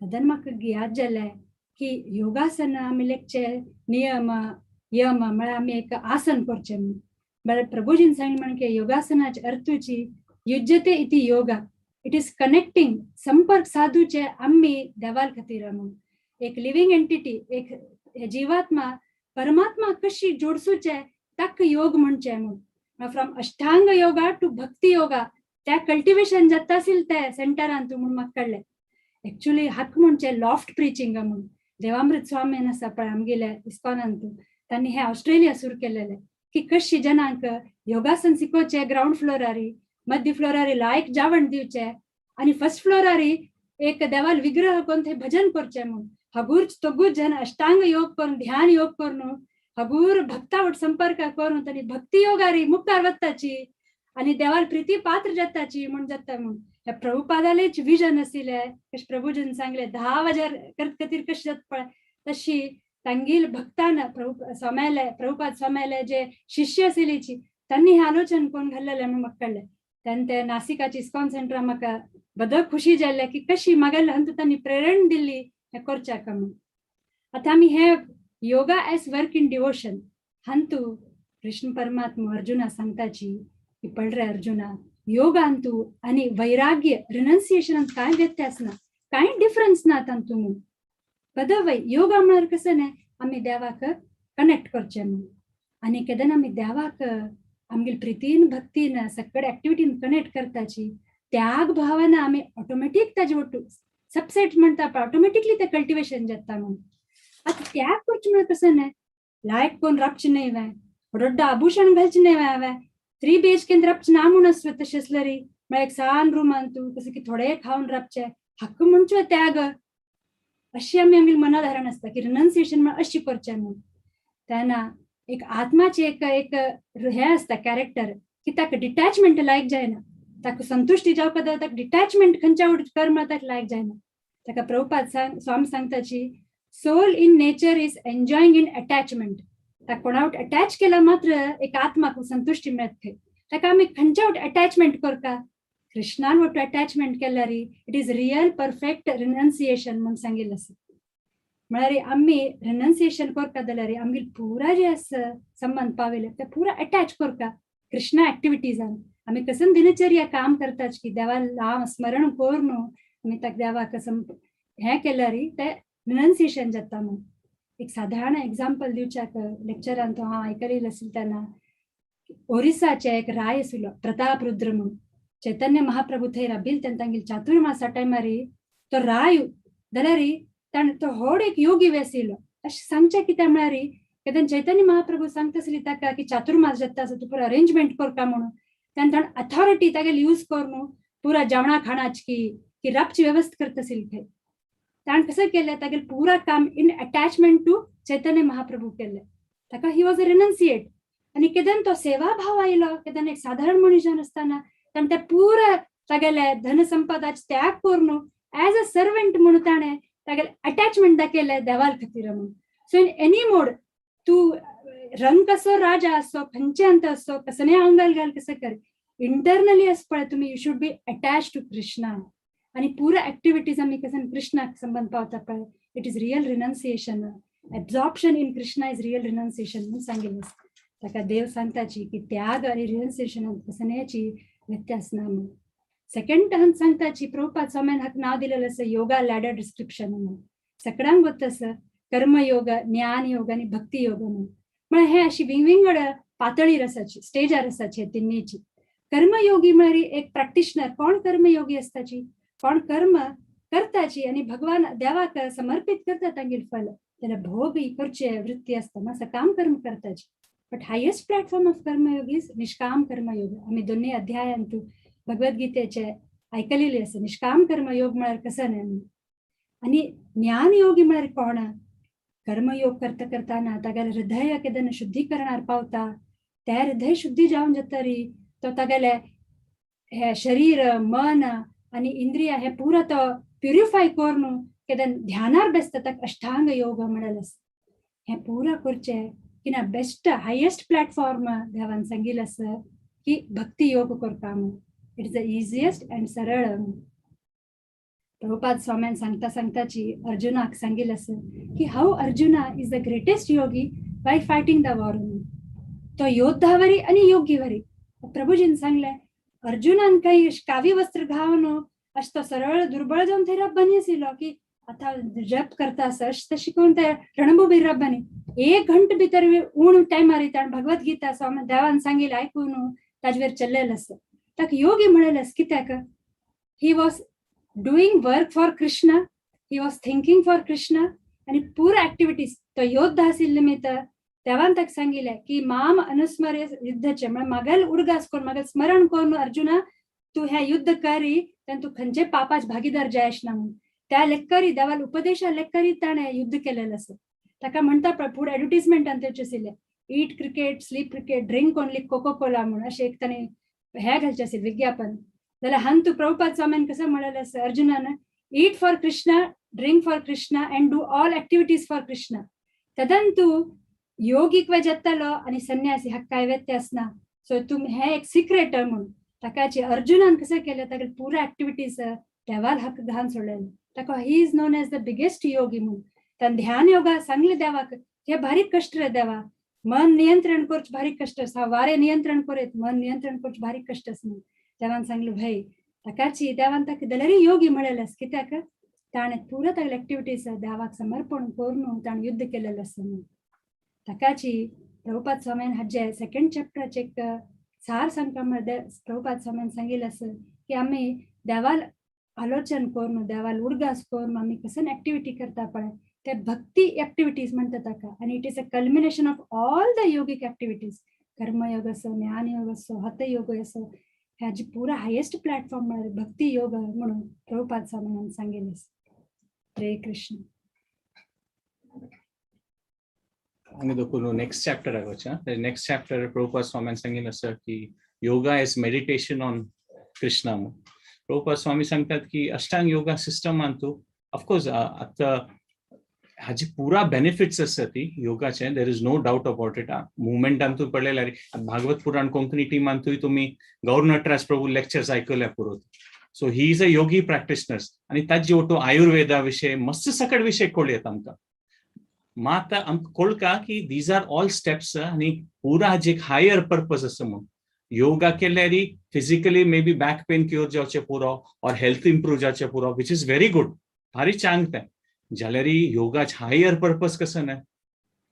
तेन्ना म्हाका याद जालें की योगासन आमी लेखचे नियम यम म्हळ्यार आमी एक आसन करचें म्हणून. म्हळ्यार प्रभुजीन सांगलें म्हण की योगासनाचे अर्थूची युज्यते इति योगा, it is connecting, संपर्क साधूचे आमी देवाल खातीर म्हणून. एक लिव्हिंग एंटिटी, एक जीवात्मा परमात्मा कशी जोडसूचे ताका योग म्हणचे म्हणून. From Ashtanga yoga to bhakti yoga त्या कल्टिवेशन जाता आशिल्लें त्या सेंटरान तूं म्हणून म्हाका कळ्ळें. एक्चुअली हाका म्हणचे लॉफ्ट प्रिचिंग म्हणून. देवामृत स्वामी आसा पळय आमगेल्या इस्कॉनान तूं, तांणी हें ऑस्ट्रेलिया सुरू केलेलें की कशी जनांक योगासन शिकोवचें ग्रावंड फ्लोरारी, मध्य फ्लोरारी लायक जेवण दिवचें आनी फर्स्ट फ्लोरारी एक देवाल विग्रह करून थंय भजन करचें म्हणून. हगूर तोगूर जन अष्टांग योग करून ध्यान योग करून हगूर भक्ता वट संपर्क करून तांणी भक्ती योगारी मुखार वताची आनी देवाल प्रिती पात्र जाताची म्हूण जाता म्हणून. हे प्रभुपादालेच विजन आशिल्लें कशें प्रभुजीन सांगलें 10,000 करत खातीर कशें जाता पळय तशी तांगेल भक्तान प्रभु स्वाम्याले प्रभुपाद स्वाम्याले जे शिष्य आशिल्लीची तांणी हें आलोचन करून घाल्लेलें म्हणून म्हाका कळ्ळें. तेन्ना ते नासिकाची इस्कॉन सेंटरा म्हाका बदक खुशी जाल्लें की कशी म्हागेले हंत तांणी प्रेरणा दिल्ली हें करच्याक म्हणून. आतां आमी हे yoga as work in devotion हांतू कृष्ण परमात्मा अर्जुना सांगताची की पळ रे अर्जुना योगांतू आनी वैराग्य रिनन्सिएशनांत कांय व्यत्यास ना, कांय डिफरन्स ना तांतू म्हणून. पदवय योगा म्हळ्यार कसं न्ही आमी देवाक कनेक्ट करचें म्हणून. आनी केन्ना आमी देवाक आमगेले प्रितीन भक्तीन सगळे एक्टिविटीन कनेक्ट करताची त्याग भावना आमी ऑटोमॅटीक ताजे वट्टू सबसेट म्हणटा पळय ऑटोमॅटिकली ते कल्टिवेशन जाता म्हणून. आतां त्याग करचें म्हळ्यार कसं न्ही लायक कोण राबचें न्हय वें, व्हड आभूषण घालचें न्हय वें, हांवें 3 BHK राबचें ना म्हूण आसलें तशें आसल्यार म्हळ्यार एक सान रुमान तूं कसं की थोडें खावन राबचें हक्क म्हणचो त्याग. अशी आमी आमगेली मनाधारण आसता की रिनन्सिएशन म्हळ्यार अशी करचें म्हणून. तेन्ना एक आत्माचें एक एक हें आसता कॅरेक्टर की ताका डिटॅचमेंट लायक जायना, ताका संतुश्टी जावपा जाल्यार ताका डिटॅचमेंट खंयच्या कर म्हळ्यार ताका लायक जायना. ताका प्रभुपाद स्वामी सांगताची soul in nature is enjoying in attachment. ताका कोणा वट अटॅच केला मात्र एक आत्माक संतुश्टी मेळत थंय. ताका आमी खंयच्या वट अटॅचमेंट करता कृष्णान वट अटॅचमेंट केल्यार it is real perfect renunciation म्हणून सांगिल्लें आसा. म्हळ्यार आमी रिनन्सिएशन करता जाल्यार आमगेले पुरा जे आसा संबंद पाविल्ले ते पुरा अटॅच करता कृष्णा एक्टिविटीजान. आमी कसं दिनचर्या काम करताच की देवा नाम स्मरण करून आमी ताका देवाक हें केल्यार ते रिनन्सिएशन जाता म्हणून. एक साधारण एग्जाम्पल दिवच्याक लेक्चरान तो हांव आयकलें आशिल्लें तेन्ना ओरिसाचे एक राय आशिल्लो प्रताप रुद्र म्हणून. चैतन्य महाप्रभू थंय राबिल तेन्ना तांगेले चातुर्मासा टायमार तो राय जाल्यार ताणें तो व्हड एक योगी आशिल्लो. अशें सांगचें कितें म्हळ्यार केन्ना चैतन्य महाप्रभू सांगता आसली ताका की चातुर्मास जाता आसा तूं पुरो अरेंजमेंट करता म्हणून. ताणें ताण अथॉरिटी तागेली यूज करून पुरा जेवणा खाणाची की राबची व्यवस्था करता आशिल्ली थंय. ताणें कसं केलें, तागेलें पुरा काम in attachment two Chaitanya Mahaprabhu केलें. ताका he was a रिनन्सिएट. आनी केदन तो सेवा भाव आयलो, केदन एक साधारण मनीस जावन आसतना ताणें ते पुरा तागेले धन संपदाचे त्याग करून एज अ सर्वंट म्हणून ताणें तागेलें अटॅचमेंट दाखयलें देवाल खातीर म्हणून. सो इन एनी मोड, तूं रंग कसो राजा असो, खंयचे अंत असो, कसने आंगाल घाल, कसं कर, इंटरनली असं पळय तुमी, you should be attach to Krishna. आणि पुरा ऍक्टिव्हिटीज आमी कसं कृष्णाक संबंध पावता पळय, it is real renunciation. Absorption in Krishna is real renunciation म्हणून सांगितलं. ताका देव सांगताची की त्याग आणि रिनन्सिएशन कसण्याची व्यत्यास ना म्हणून. सेकंड हंत सांगताची, प्रभुपाद स्वाम्यान हाका नाव दिलेलं आसा योगा लॅडर डिस्क्रिप्शन म्हणून. सगळ्यांक गोत आसा कर्मयोग, ज्ञान योग आणि भक्ती योग म्हणून. म्हळ्यार हे अशी विंगविंगड पातळी रसाची, स्टेजार आसाची तिन्हीची. कर्मयोगी म्हळ्यार एक प्रॅक्टिशनर. कोण कर्मयोगी आसताची? कोण कर्म करताची आणि भगवान देवाक समर्पित करता तांगेल फल, त्याला भोग करचे वृत्ती असता, मातसं काम कर्म करताची. बट हायेस्ट प्लॅटफॉर्म ऑफ कर्मयोग is निष्काम कर्मयोग. आम्ही दोन्ही अध्यायांतू भगवद्गीतेचे ऐकलेले आसा निष्काम कर्मयोग म्हळ्यार कसं न्हय. आणि ज्ञानयोगी म्हळ्यार कोण? कर्मयोग करता करताना तागेले हृदय केदन शुद्धीकरणार पावता, त्या हृदय शुद्धी जावन जातरी तो तागेले हे शरीर, मन आणि इंद्रिय हे पुरा तो प्युरिफाय करून केदन ध्यानार बेसता, ताका अष्टांग योग म्हणल आसा. हे पुरा करचे की ना, बेस्ट हायेस्ट प्लॅटफॉर्म देवान सांगिल्लें आसा की भक्ती योग करपा म्हणून. It is the easiest and सरळ. प्रभुपाद स्वाम्यान सांगता सांगताची अर्जुनाक सांगिल्लें आसा की how Arjuna is the greatest yogi by fighting the war. तो योद्धावरी आणि योगीवरी. प्रभुजीन सांगलें, अर्जुनान काही कावी वस्त्र घावन अशें तो सरळ दुर्बळ जावन थंय रब्बानी आशिल्लो की आतां जप करता आसा अशें तशें करून ते रणभूमीर रब्बानी एक घंट भितर उण टायमार ताणें भगवत गीता स्वामी देवान सांगिल्लें आयकून ताजेर चल्लेलें आसा. ताका योगी म्हणलें आसा कित्याक? He was doing work for Krishna, he was thinking for Krishna आणि पुरा ऍक्टिव्हिटीज. तो योद्धा आशिल्ले निमित्त देवान ताका सांगिल्लें की माम अनुस्मर्य युद्धाचे, म्हळ्यार म्हागेल उडगास करून, म्हागेल स्मरण करून अर्जुना तूं हें युद्ध करी, तेन्ना तूं खंयचे पापाच भागीदार जायश ना म्हणून. त्या लेक्करी देवाल उपदेशा लेक्करी ताणें युद्ध केलेलें आसा. ताका म्हणटा पळय, फुडें एडवर्टीजमेंटान तेचे आशिल्लें, "Eat cricket, sleep cricket, drink only Coca Cola" म्हणून अशें एक ताणें हें घालचें आशिल्लें विज्ञापन. जाल्यार हांगा तूं प्रभुपाद स्वाम्यान कसं म्हणलें आसा अर्जुनान, eat for Krishna, drink for Krishna and do all activities for Krishna. तदन तूं योगीक वे जातालो आनी संन्यासी हाका कांय व्यत्यास ना. सो तूं हें एक सिक्रेट म्हणून. ताकाची अर्जुनान कसं केलें, ताका पुरा ऍक्टिव्हिटीज देवाल हक्क घालून सोडलेले. ताका he is known as the biggest yogi म्हणून. ताणें ध्यान योगा सांगले देवाक, हे भारी कश्ट रे देवा, मन नियंत्रण करचें भारी कश्ट आसा, वारे नियंत्रण करीत मन नियंत्रण करचें भारी कश्ट आसा म्हणून. देवान सांगलें भाई, ताकाची देवान ताका जाल्यारय योगी म्हणलेलें आसा. कित्याक? ताणें पुरा तागेले ऍक्टिव्हिटीज देवाक समर्पण करून ताणें युद्ध केलेलें आसा म्हणून. ताकाची प्रभुपाद स्वाम्यान हाजे सेकंड चॅप्टराचे एक सार सांगता म्हळ्यार, प्रभुपाद स्वाम्यान सांगिल्लें आसा की आमी देवाल आलोचन करून, देवाल उडगास करून आमी कसं ऍक्टिव्हिटी करता पळय, ते भक्ती ऍक्टिव्हिटीज म्हणटा ताका. आनी it is a culmination of all the yogic activities. कर्मयोग असो, ज्ञानयोग असो, हतयोग असो, ह्याची पुरा हायेस्ट प्लॅटफॉर्म म्हळ्यार भक्ती योग म्हणून प्रभुपाद स्वाम्यान सांगिल्लें. हरे कृष्ण. हांगा देखून नेक्स्ट चॅप्टर आगोच्या नेक्स्ट चॅप्टर प्रभुपाद स्वाम्यान सांगितलं आसा की yoga is meditation on Krishna म्हणून. प्रभुपाद स्वामी सांगतात की अष्टांग योगा सिस्टमान तूं ऑफकोर्स आतां हाजी पुरा बेनिफिट्स आसा ती योगाचे, there is no doubt about it. मुवमेंटान तूं पळयल्यार भागवत पुराण कोंकणी टिमांतूय तुमी गौर नटराज प्रभू लेक्चर्स आयकल्या पुरो. So he is a yogi practitioners आनी ताजे ओटो आयुर्वेदा विशय मस्त सकट विशय कळयत आमकां. मात आमकां कळका की these are all steps आनी पुरा हाजे एक हायर पर्पज आसा म्हणून. योगा केल्यार physically may be back pain cure जावचें पुरो ऑर हेल्थ इम्प्रूव जावचें पुरो, which is very good, भारी चांग तें. जाल्यार योगाच हायर पर्पज कसं ना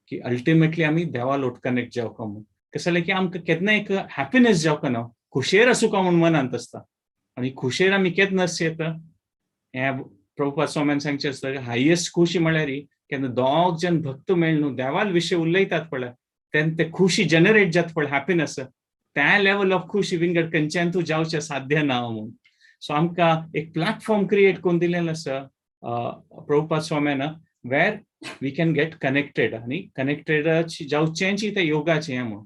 की अल्टिमेटली आमी देवा लोट कनेक्ट जावका म्हणून. कसं जालें की आमकां केन्ना एक हॅपिनेस जावका ना, खुशेर आसूका म्हूण मनांत आसता. आनी खुशेर आमी केन्ना आस येता, हें प्रभुपाद स्वाम्यान सांगचें आसता, हायेस्ट खुशी म्हळ्यार केन्ना दोग जण भक्त मेळ न्हू देवाल विशय उलयतात पळय, तेन्ना ते खुशी जनरेट जाता पळय, हॅपिनेस. त्या लेवल ऑफ खुशी विंगड खंयच्यान तूं जावचें साध्य ना म्हणून. सो आमकां एक प्लॅटफॉर्म क्रिएट करून दिलेलो आसा प्रभुपाद स्वाम्यान, where we can get connected आनी कनेक्टेड जावचेंच तें योगाचें हें म्हणून.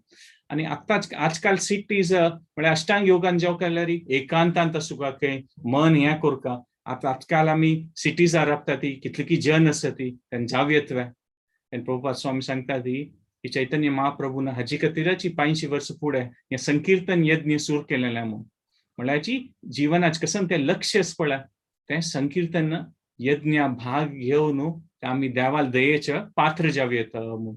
आनी आतांच आजकाल सिटीज म्हळ्यार अष्टांग योगान जावं केल्यार एकांतांत आसूंक खंय मन हें करका. आतां आजकाल आमी सिटीजार रावता ती कितली जन आसा ती तेन्ना जावं येत वे. तेन्ना प्रभुपाद स्वामी सांगता ती की चैतन्य महाप्रभून हाजी खातीरच 500 वर्स फुडें हें संकीर्तन यज्ञ सुरू केलेलें म्हणून. म्हणल्यार जिवनाच कसं तें लक्ष आसा पळय तें संकीर्तन यज्ञ भाग घेवन आमी देवाल दयेचे पात्र जावं येता म्हणून.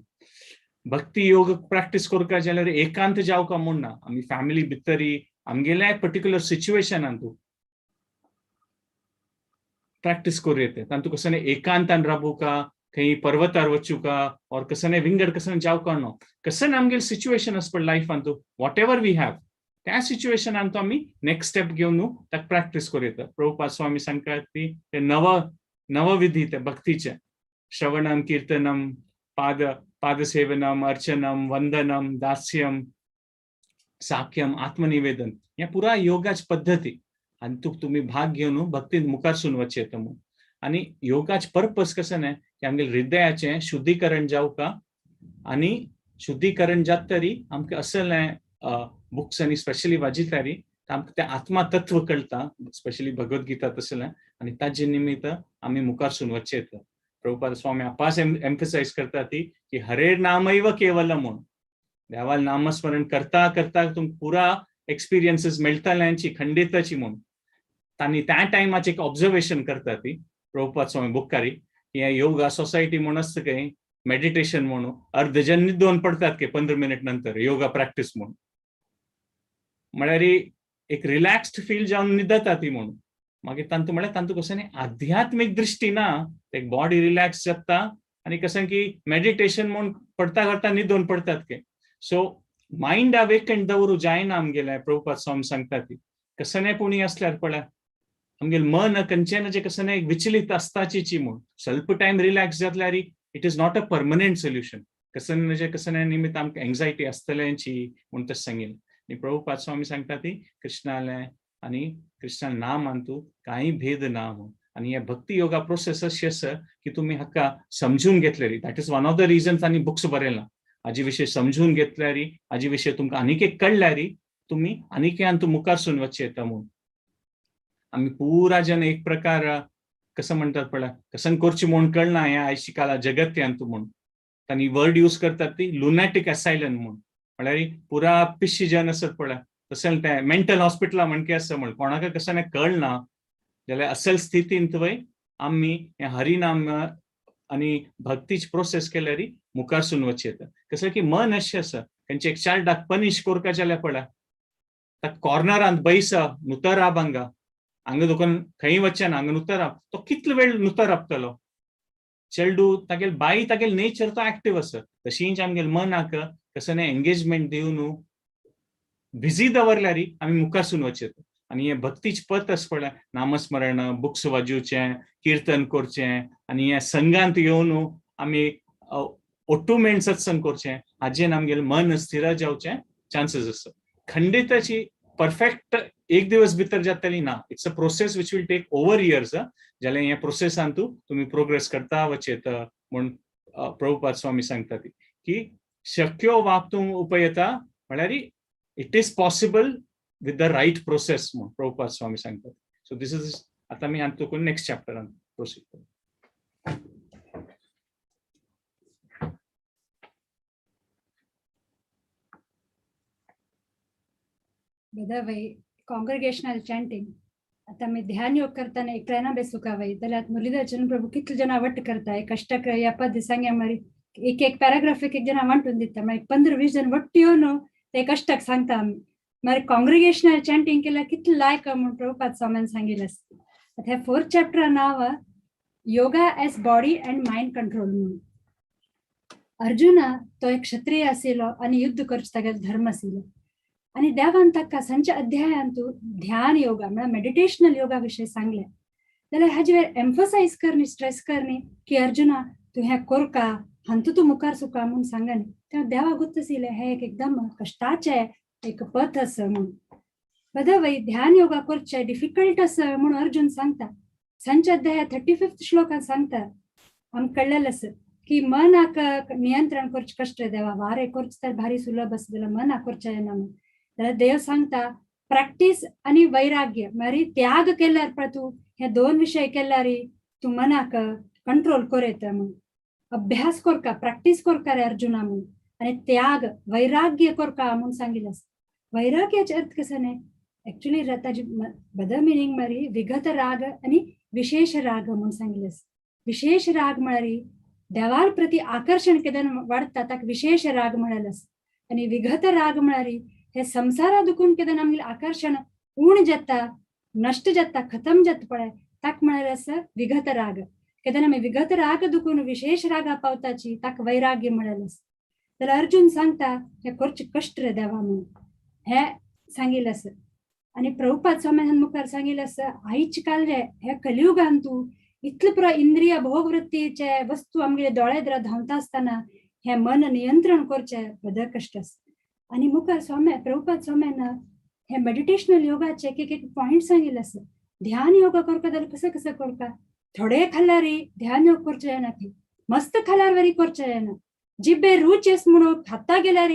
भक्ती योग प्रॅक्टीस करता जाल्यार एकांत जावका म्हूण ना, आमी फॅमिली भितरी आमगेल्या पर्टिक्युलर सिच्युएशनान तूं प्रॅक्टीस करूं येता. तातूंत कसं एकांतान राबूका, खंय पर्वतार वचूका और कसं विंगड कसं जावका न्हू, कसं आमगेले सिच्युएशन आसा पळय लायफान तूं what ever we have त्या सिच्युएशनान तो आमी नेक्स्ट स्टेप घेवन ताका प्रॅक्टीस करूं येता. प्रभुपाद स्वामी सांगतात ती ते नवविधी ते भक्तीचे, श्रवणम कीर्तनम पादसेवनम अर्चनम वंदनम दास्यम साख्यम आत्मनिवेदन, ह्या पुरा योगाच पद्दती आनी तुक तुमी भाग घेवन भक्तीन मुखारसून वचचें येता म्हणून. आनी योगाच पर्पस कसं न्ही की आमगेले हृदयाचें शुद्धीकरण जावका आनी शुद्धीकरण जाता तरी आमकां असलें बुक्स आनी स्पेशली वाजितारी आमकां तें आत्मा तत्व कळटा, स्पेशली भगवद्गीता तसलें, आनी ताजे निमित्त आमी मुखारसून वचचें येता. प्रभुपाद स्वामी आपास एम्फसायज करता ती की हरेर नामैव केवलम म्हणून. देवाल नामस्मरण करता करता तुमकां पुरा एक्सपिरियन्सीस मेळटल्यांची खंडिताची म्हणून. तांणी त्या टायमाचें एक ऑब्जर्वेशन करता ती प्रभुपाद स्वामी बुक्कारी की हे योगा सोसायटी म्हूण आसता खंय मेडिटेशन म्हणून अर्द जन न्हिदोन पडतात की 15 मिनट नंतर योगा प्रॅक्टीस म्हणून, म्हळ्यार एक रिलॅक्स्ड फील जावन न्हिदता ती म्हणून. मागीर तांतू म्हळ्यार तांतू कसं न्ही आध्यात्मीक दृश्टी ना, एक बॉडी रिलॅक्स जाता आनी कसं की मेडिटेशन म्हूण पडता करता न्हिदोन पडतात की. सो मायंड अवेकन दवरू जायना आमगेलें. प्रभुपाद स्वामी सांगता ती कसं न्ही पुणी आसल्यार पळय आमगेलें मन खंयचें ना जें कसं न्ही विचलित आसताची म्हूण स्वल्प टायम रिलॅक्स जातल्यार it is not a permanent solution. कसं ना जें कसं न्ही निमित्त आमकां एंग्जायटी आसतल्यांची म्हूण तशें सांगिल्लें. आनी प्रभुपाद स्वामी सांगता ती कृष्णालें आनी कृष्णा नाम मानतू कांय भेद ना म्हणून. आनी हे भक्ती योगा प्रोसेस अशी आसा की तुमी हाका समजून घेतलेली, that is one of the reasons आनी बुक्स बरयला हाजे विशय समजून घेतल्यार, हाजे विशय तुमकां आनीक एक कळ्ळ्यार तुमी आनीक आनी तूं मुखारसून वचचें येता म्हणून. आमी पुरा जन एक प्रकार कसं म्हणतात पळय कसं करचें म्हूण कळना हें आयज शिकाला जगत्यांत म्हूण. तांणी वर्ड यूज करतात ती लुनॅटीक असायलन म्हूण, म्हळ्यार पुरा पिश्शी जन आसत पळय तशें तें मेंटल हॉस्पिटला म्हणके आसा म्हण कोणाक कसं कळना जाल्यार असल स्थितींत वय आमी हें हरिनाम आनी भक्तीच प्रोसेस केल्यार मुखारसून वचचें येता. कसं की मन अशें आसा खंयचे एक चार्डाक पनिश करका जाल्यार पळय त्या कॉर्नरांत बैसा नुतर राब हांगा, हांगा दुकान खंय वचचें ना, हांगा नुतर राब, तो कितलो वेळ नुतर राबतलो चेडू तागेल बाई तागेल नेचर तो एक्टीव आसा. तशींच आमगेल मनाक कसं न्ही एंगेजमेंट दिवन बिजी दवरल्यार आमी मुखारसून वचचें येता. आनी हें भक्तीच पथ आसा पळय नामस्मरण, बुक्स वाजोवचें, किर्तन करचें आनी हें संघांत येवन आमी ओट्टू मेण सत्संग करचें, हाजेन आमगेलें मन स्थिर जावचें चान्सीस आसा. खंडिताची परफेक्ट एक दिवस भितर जातली ना, it's a process which will take over years. जाल्यार ह्या प्रोसेसान तूं तुमी प्रोग्रेस करता वचें येता म्हूण प्रभुपाद स्वामी सांगता ती की शक्यो वापतूं उपयता म्हळ्यार it is possible with the right process म्हूण प्रभुपाद स्वामी सांगतात. सो these is आतां आमी हातूंत नेक्स्ट चॅप्टरान प्रोसीड करूं. બધા ભાઈ કોંગ્રેગેશનલ ચાન્ટિંગ आता मी ध्यान योग करताना एकल्याना बेसुका वय जाल्यार मुरलीधर चरण प्रभु कितले जण वट्ट करता एक अष्टक या पद सांग्या मारी एक एक पॅराग्राफ एक एक जण वांटून दिता, मागीर 15-20 जण वट्ट येवन ते एक अष्टक सांगता आमी. मागीर कॉंग्रिगेशनल चांटिंग केल्यार कितलें लायक म्हूण प्रभुपाद स्वाम्यान सांगिल्लें आसता. आतां ह्या फोर्थ चॅप्टरा नांव yoga as body and mind control म्हणून. अर्जुना तो एक क्षत्रिय आशिल्लो आनी युद्ध करचो तागेलो धर्म आशिल्लो आनी देवान ताका संच्या अध्यायांतू ध्यान योगा म्हळ्यार मेडिटेशनल योगा विशय सांगलें. जाल्यार हाजे वयर एम्फसायज करनी, स्ट्रेस करनी की अर्जुना तूं हें करका, हांतू तूं मुखार सुका म्हूण सांगनी. तेन्ना देवाक गुत्त आशिल्लें हें एक एकदम कश्टाचें एक पथ आसा म्हणून. बदवय ध्यान योगा करचें डिफिकल्ट आसा म्हणून अर्जुन सांगता. संच अध्याय 35th श्लोकान सांगता, आमकां कळ्ळेलें आसा की मनाक नियंत्रण करचें कश्ट देवा, वारे करचें तर भारी सुलभ आसा जाल्यार मनाक करचें येना म्हणून. जाल्यार देव सांगता प्रॅक्टीस आनी वैराग्य म्हळ्यार त्याग केल्यार पळय तूं हे दोन विशय केल्यार तूं मनाक कंट्रोल कर येता म्हणून. अभ्यास करका, प्रॅक्टीस करका रे अर्जुना म्हणून, आनी त्याग वैराग्य करका म्हणून सांगिल्लें आसा. वैराग्याचे अर्थ कसो न्ही, एक्चुअली ताजी बद मिनींग म्हळ्यार विगत राग आनी विशेष राग म्हणून सांगिल्लें आसा. विशेष राग म्हळ्यार देवाल प्रती आकर्शण केन्ना वाडटा ताका विशेष राग म्हळ्यार आसा. आनी विगत राग म्हळ्यार हे संसारा दुखून केन्ना आमगेलें आकर्शण उण जाता, नश्ट जाता, खतम जाता पळय, ताका म्हळ्यार आसा विगत राग. केन्ना आमी विगत राग दुखून विशेष रागा पावताची ताका वैराग्य म्हळ्यार आसा. जाल्यार अर्जुन सांगता हे करचे कश्ट रे देवा म्हणून हे सांगिल्लें आसा. आनी प्रभुपाद स्वामी मुखार सांगिल्लें आसा, आयज काल रे ह्या कलियुगान तूं इतले पुरो इंद्रिय भोगवृत्तीचे वस्तू आमगेले दोळे धांवता आसतना हे मन नियंत्रण करचें बद कश्ट आसा. आनी मुखार स्वामी प्रभुपाद स्वाम्यान हे मेडिटेशनल योगाचे एक एक पॉयंट सांगिल्ले आसा. ध्यान योगा करता जाल्यार कसं कसं करता, थोडे खाल्यार ध्यान योग करचें येना, थंय मस्त खाल्यार वरी करचें येना, जिब्बे रूच येस म्हणून खाता गेल्यार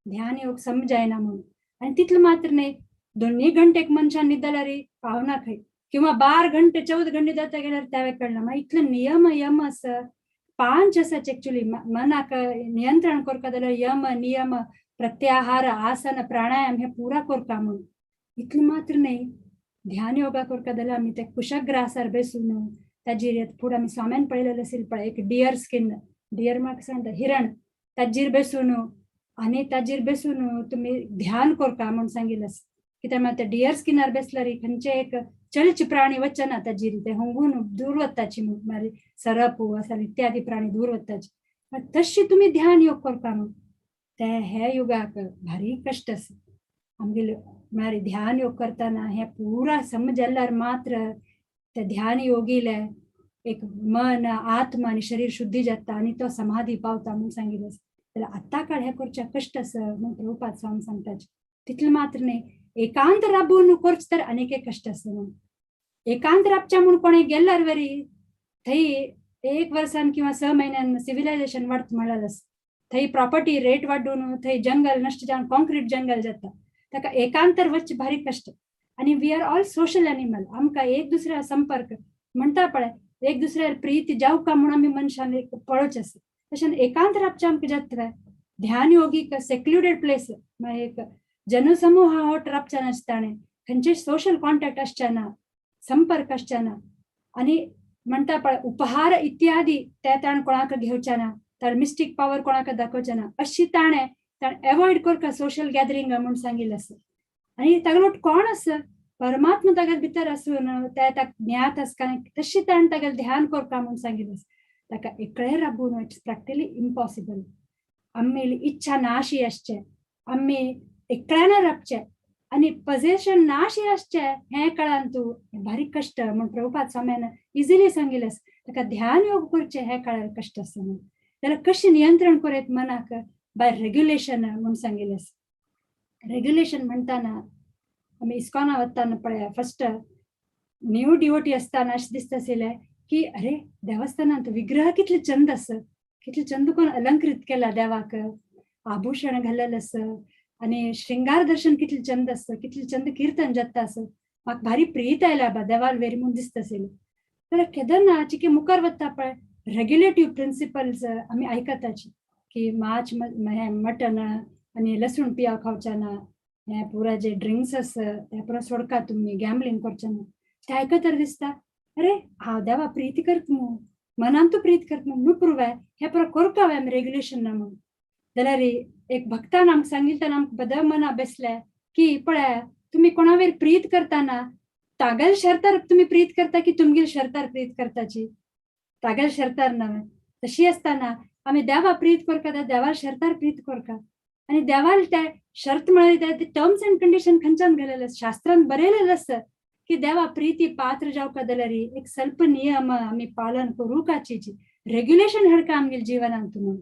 ध्यान योग समजायना म्हणून. आनी तितलें मात्र न्हय, 2 घंटे मनशान न्हिदल्यार पावना खंय, किंवा 12 घंटे 14 घंटे जाता गेल्यार त्यावें कळना. मागीर इतले नियम यम आसा, 5 आसाच एक्चुअली मनाक नियंत्रण करता जाल्यार यम नियम प्रत्याहार आसन प्राणायाम हे पुरा करता म्हणून. इतलें मात्र न्हय, ध्यान योगा करता जाल्यार आमी ते कुशग्रासार बेसून ताजेर फुडें आमी स्वाम्यान पळयलेलें आशिल्लें पळय, एक डियर स्किन, डियर म्हाका सांगता हिरण, ताजेर बेसून आनी ताजेर बेसून तुमी ध्यान करता म्हूण सांगिल्लें आसा. कित्याक म्हळ्यार ते डियर स्किनार बेसल्यार खंयचे एक चलचे प्राणी वचना ताजेर, ते हुंगून दूर वताची म्हूण, मागीर सरप आसा इत्यादी प्राणी दूर वताची. तशी तुमी ध्यान योग करता म्हूण ते हे युगाक भारी कश्ट आसा आमगेले. म्हळ्यार ध्यान योग करतना हे पुरा समजल्यार मात्र ते ध्यान योगीले एक मन आत्मा आनी शरीर शुद्धी जाता आनी तो समाधी पावता म्हूण सांगिल्लें आसा. जाल्यार आतां काळ हें करचें कश्ट आसा म्हूण प्रभुपाद स्वामी सांगता. तितलें मात्र न्हय, एकांत राबून करचें तर आनीक एक कश्ट आसा म्हूण. एकांत राबचें म्हूण कोणें गेल्यार वरी थंय 1 वर्सान किंवा 6 म्हयन्यान सिविलायझेशन वाडत म्हळ्यार आसा. थंय प्रॉपर्टी रेट वाडून थंय जंगल नश्ट जावन कॉन्क्रीट जंगल जाता. ताका एकांतर वचचें भारी कश्ट. आनी we are all social animal, आमकां एक दुसऱ्या संपर्क म्हणटा पळय, एक दुसऱ्या प्रीती जावका म्हूण आमी मनशान एक पळोवचें आसा. तशें एकांत राबचें आमकां जाता. ध्यान योगीक सेक्लुडेड प्लेस, मागीर एक जनसमूह होट राबचें नासता ताणें, खंयचे सोशल कॉन्टॅक्ट आसचे ना, संपर्क आसचे ना. आनी म्हणटा पळय उपहार इत्यादी ते ताणें कोणाक घेवचें ना, ताणें मिस्टीक पावर कोणाक दाखोवचें ना, अशी ताणें ताणें एवॉयड करका सोशल गॅदरींग म्हूण सांगिल्लें आसा. आनी तागेलो कोण आसा, परमात्मा तागेले भितर आसून ते ताका ज्ञात आसता, तशी ताणें तागेलें ध्यान करता म्हूण सांगिल्लें आसा. ताका एकळें राबून it's practically impossible. आमी इच्छा नाशी आसचें, आमी एकल्यान राबचें आनी पजेशन नाशी आसचें हें कळान तूं भारी कश्ट म्हूण प्रभुपाद स्वाम्यान इजिली सांगिल्लें आसा. ताका ध्यान योग करचें हें कळ्यार कश्ट आसा म्हूण. जाल्यार कशें नियंत्रण करयत मनाक, बाय रेग्युलेशन म्हूण सांगिल्लें आसा. रेग्युलेशन म्हणटाना आमी इस्कॉना वताना पळय, फर्स्ट न्यू डिवोटी आसतना अशें दिसता आशिल्लें की अरे देवस्थानांत विग्रह कितले चंद आसा, कितले चंद कोण अलंकृत केला देवाक, आभूषण घाल्लेलें आसा आनी श्रृंगार दर्शन कितले चंद आसा, कितले चंद कीर्तन जाता आसा, म्हाका भारी प्रीत आयल्या बा देवाल वेरी म्हूण दिसता आशिल्लें. जाल्यार केदना चिके मुखार वता पळय रेग्युलेटीव प्रिंसिपल्स आमी आयकताची की माछ हें मटन आनी लसूण पियाव खावचे ना, हें पुरा जे ड्रिंक्स आसा ते पुरा सोडका तुमी, गॅम्बलिंग करचें ना. ते आयकतर दिसता अरे हांव देवा प्रीती करता मू, मनान तूं प्रीत करता मू, नुप्रुवे हें पुरा करता हांवें आमी रेग्युलेशन ना म्हूण. जाल्यार एक भक्तान आमकां सांगिल्लें तेन्ना आमकां बद मना बेसलें की पळय तुमी कोणावेर प्रीत करतना तागेल शर्तार तुमी प्रीत करता की तुमगेल शर्तार प्रीत करताची, तागेल शर्तार नव्हे. तशी आसतना आमी देवा प्रीत करता त्या देवा शर्तार प्रीत करता आनी देवाल ते शर्त म्हळ्यार ते टर्म्स एंड कंडिशन खंयच्यान घालेले आसा, शास्त्रान बरयलेलें आसा की देवा प्रीती पात्र जावका जाल्यार एक स्वल्प नियम आमी पालन करूकाची, रेग्युलेशन हाडका आमगेले जिवनांत म्हणून.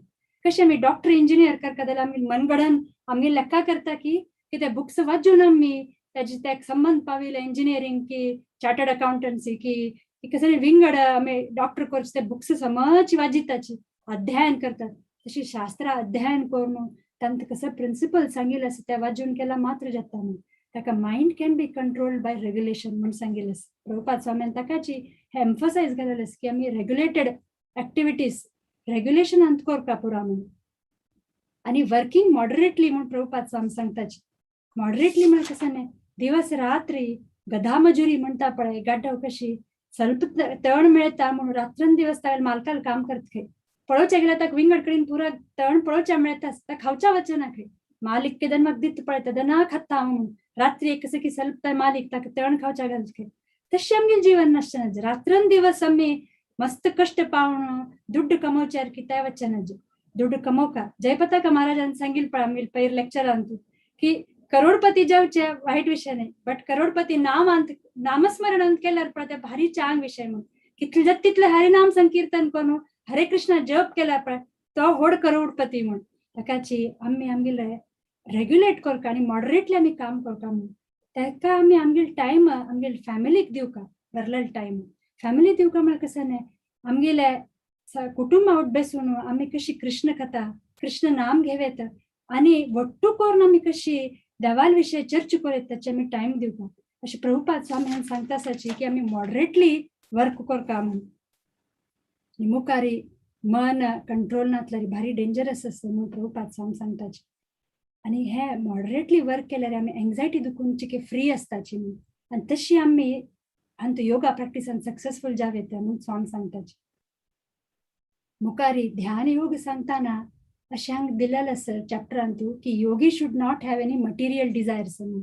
कशें आमी डॉक्टर इंजिनियर करता जाल्यार आमगेले मनगणन आमगेले लेखा करता की की ते बुक्स वाचून आमी ताजे तेका संबंद पाविले इंजिनियरींग की चार्टर्ड अकाउंटन्सी की कसं विंगड आमी डॉक्टर करचे ते बुक्स समज वाजिताची अध्ययन करतात. तशी शास्त्र अध्ययन करून तांत कसं प्रिन्सिपल सांगितलं आसा ते वाजून केला मात्र जाता न्हू. ताका mind can be controlled by regulation म्हूण सांगिल्लें आसा. प्रभुपाद स्वामीन ताकाची हे एम्फसायज केलेलें आसा की आमी रेग्युलेटेड एक्टिविटीज रेग्युलेशन अंत करपा पुरो म्हणून आनी वर्किंग मॉडरेटली म्हूण प्रभुपाद स्वामी सांगताची. मॉडरेटली म्हळ्यार कसं न्ही, दिवस रात्री गधा मजुरी म्हणटा पळय, गाडव कशी ಸ್ವಲ್ಪ तण मेळता म्हणून रात्रंदिवस तागेले मालकाला काम करत खंय. पळोवच्या गेल्यार ताका विंगड कडेन पुरा तण पळोवच्या मेळता, ता खावच्या वचना खंय. मालिक केदन म्हाका दिता पळय तेदना खाता हांव म्हणून रात्री एक कसं की ಸ್ವಲ್ಪ मालिक ताका तण खावच्या घालत खंय. तशें आमगेलें जीवन नासचें. रात्रंदिवस आमी मस्त कष्ट पावन दुड्ड कमोवच्यार कित्याक वचना. दुड्ड कमोवका जयपताका महाराजान सांगिल पळय आमगेले पयर लेक्चरांतू की करोडपती जावचे वायट विशय न्ही, बट करोडपती नाम नामस्मरण अंत केल्यार पळय ते भारी चांग विशय म्हणून. कितले जाता तितले हरिनाम संकीर्तन करून हरे कृष्ण जप केल्यार पळय तो व्हड करोडपती म्हूण. ताकाची आमी आमगेले रेग्युलेट करका आनी मॉडरेटली आमी काम करता म्हणून. ताका आमी आमगेले टायम आमगेले फॅमिलीक दिवका, बरलेलो टायम फॅमिली दिवका म्हळ्यार कसं न्ही, आमगेले कुटुंबा बेसून आमी कशी कृष्ण कथा कृष्ण नाम घेवेत आनी ಒಟ್ಟು करून आमी कशी देवाल विशय चर्चा करूं ताचे आमी टायम दिवका. अशें प्रभुपाद स्वामी सांगता आसाची की आमी मॉडरेटली वर्क करता म्हणून. मुखारी मन कंट्रोल नातल्यार भारी डेंजरस आसता म्हणून प्रभुपाद स्वामी सांगताची. आनी हे मॉडरेटली वर्क केल्यार आमी एंग्जायटी दुखून चिके फ्री आसताची म्हणून. आनी तशी आमी आनी योगा प्रॅक्टिसान सक्सेसफूल जावं येता म्हणून स्वामी सांगताची. मुखारी ध्यान योग सांगताना अशें दिलेलें आसा चॅप्टरांतू की yogi should not have any material desires म्हणून.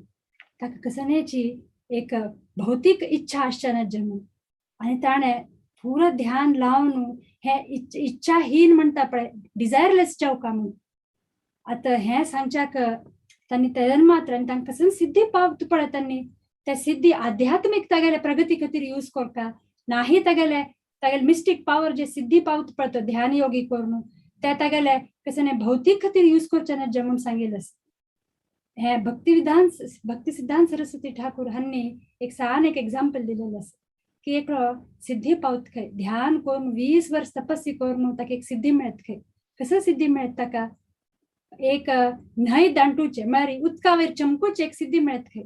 ताका कसण्याची एक भौतीक इच्छा आसच्या ना म्हणून. आनी ताणें पुरो ध्यान लावन हे इच्छाहीन म्हणटा पळय, डिजायरलेस जावका म्हणून. आतां हें सांगच्याक तांणी तेन्ना मात्र आनी तांकां कसं सिद्धी पावत पळय तांणी त्या सिद्धी आध्यात्मीक तागेले प्रगती खातीर यूज करता नाही. तागेले तागेले मिस्टीक पावर जे सिद्धी पावत पळय तो ध्यान योगी करून त्या तागेले कसं न्ही भौतीक खातीर यूज करचे ना जे म्हूण सांगिल्लें. हे भक्तिविधान भक्ती सिद्धांत सरस्वती ठाकूर हांणी एक सान एक एग्जाम्पल दिलेलें आसा की एक सिद्धी पावत खंय ध्यान करून 20 वर्स तपस्वी करून ताका एक सिद्धी मेळत खंय. कसं सिद्धी मेळत ताका? एक न्हंय दांटूचे म्हळ्यार उदका वयर चमकूचे एक सिद्धी मेळत खंय.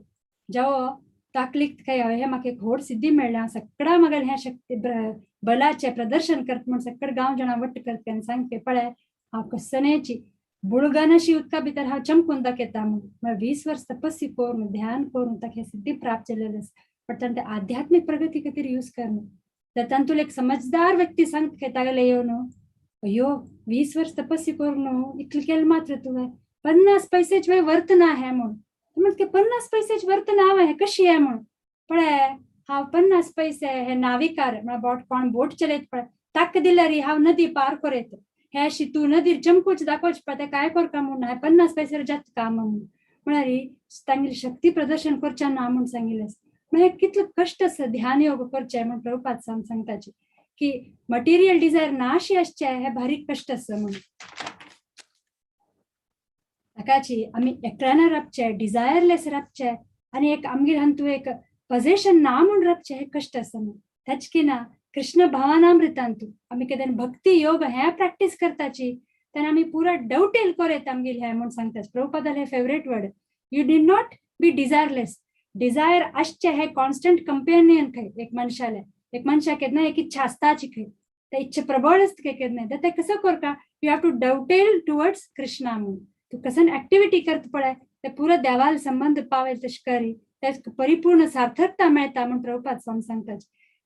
जावो ताकलीक खंय हे म्हाका एक व्हड सिद्धी मेळ्ळ्या, सगळा म्हागेले हें शक्ती बलाचें प्रदर्शन करत म्हूण सगळे गांव जाणां वट्ट करता आनी सांगते पळय हांव कसनेची बुळगानाशी उदका भितर हांव चमकून दाखयता म्हूण. म्हळ्यार 20 वर्स तपस्वी करून ध्यान करून ताका हें सिद्धी प्राप्त जालेलें आसा. बट ताणें आध्यात्मीक प्रगती खातीर यूज करना. तर तातूंत एक समजदार व्यक्ती सांगता तागेले येवन, अय्यो 20 वर्स तपस्वी करून इतलें केलें मात्र तुवें, 50 पैसेच वर्त ना हें म्हूण. म्हणटा 50 पैसेच वर्त ना हें कशी हें म्हूण. पळय हांव 50 पैसे हे नाविकार म्हळ्यार बोट कोण बोट चलयत पळय ताका दिल्यार हांव नदी पार करयत, हे अशी तूं नदीर चमकूच दाखोवच पळय तें काय करता म्हूण, हांवें 50 पैसे जाता काम म्हूण. म्हळ्यार तांगेली शक्ती प्रदर्शन करचें ना म्हूण सांगिल्लें. म्हळ्यार कितलो कश्ट आसा ध्यान योग करचें म्हूण प्रभुपाद स्वामी सांगताची की मटेरियल डिजायर नाशी आसचें हे भारी कश्ट आसा म्हणून. ताकाची आमी एकल्यान राबचे, डिजायरलेस राबचे आनी एक आमगेर हातूंत एक पजेशन ना म्हूण राबचें हें कश्ट आसा म्हणून. ताच की ना कृष्ण भावनामृतांतू आमी केन्ना भक्ती योग हें प्रॅक्टीस करताची तेन्ना आमी पुरा डवटेल करयता आमगेले हें म्हूण सांगता. प्रभुपादाले favourite word, you need not be desireless. Desire आसचें हें कॉन्स्टंट कंपेनियन खंय एक मनशाले, एक मनशाक केन्ना एक इच्छा आसताची खंय, त्या इच्छा प्रबळ आसता खंय केन्ना, तर तें कसो करता, you have to dovetail towards Krishna म्हणून. तूं कसन एक्टिविटी करता पळय ते पुरो देवाल संबंद पावेल तशें करी ते परिपूर्ण सार्थकता मेळटा म्हूण प्रभुपाद स्वामी सांगता.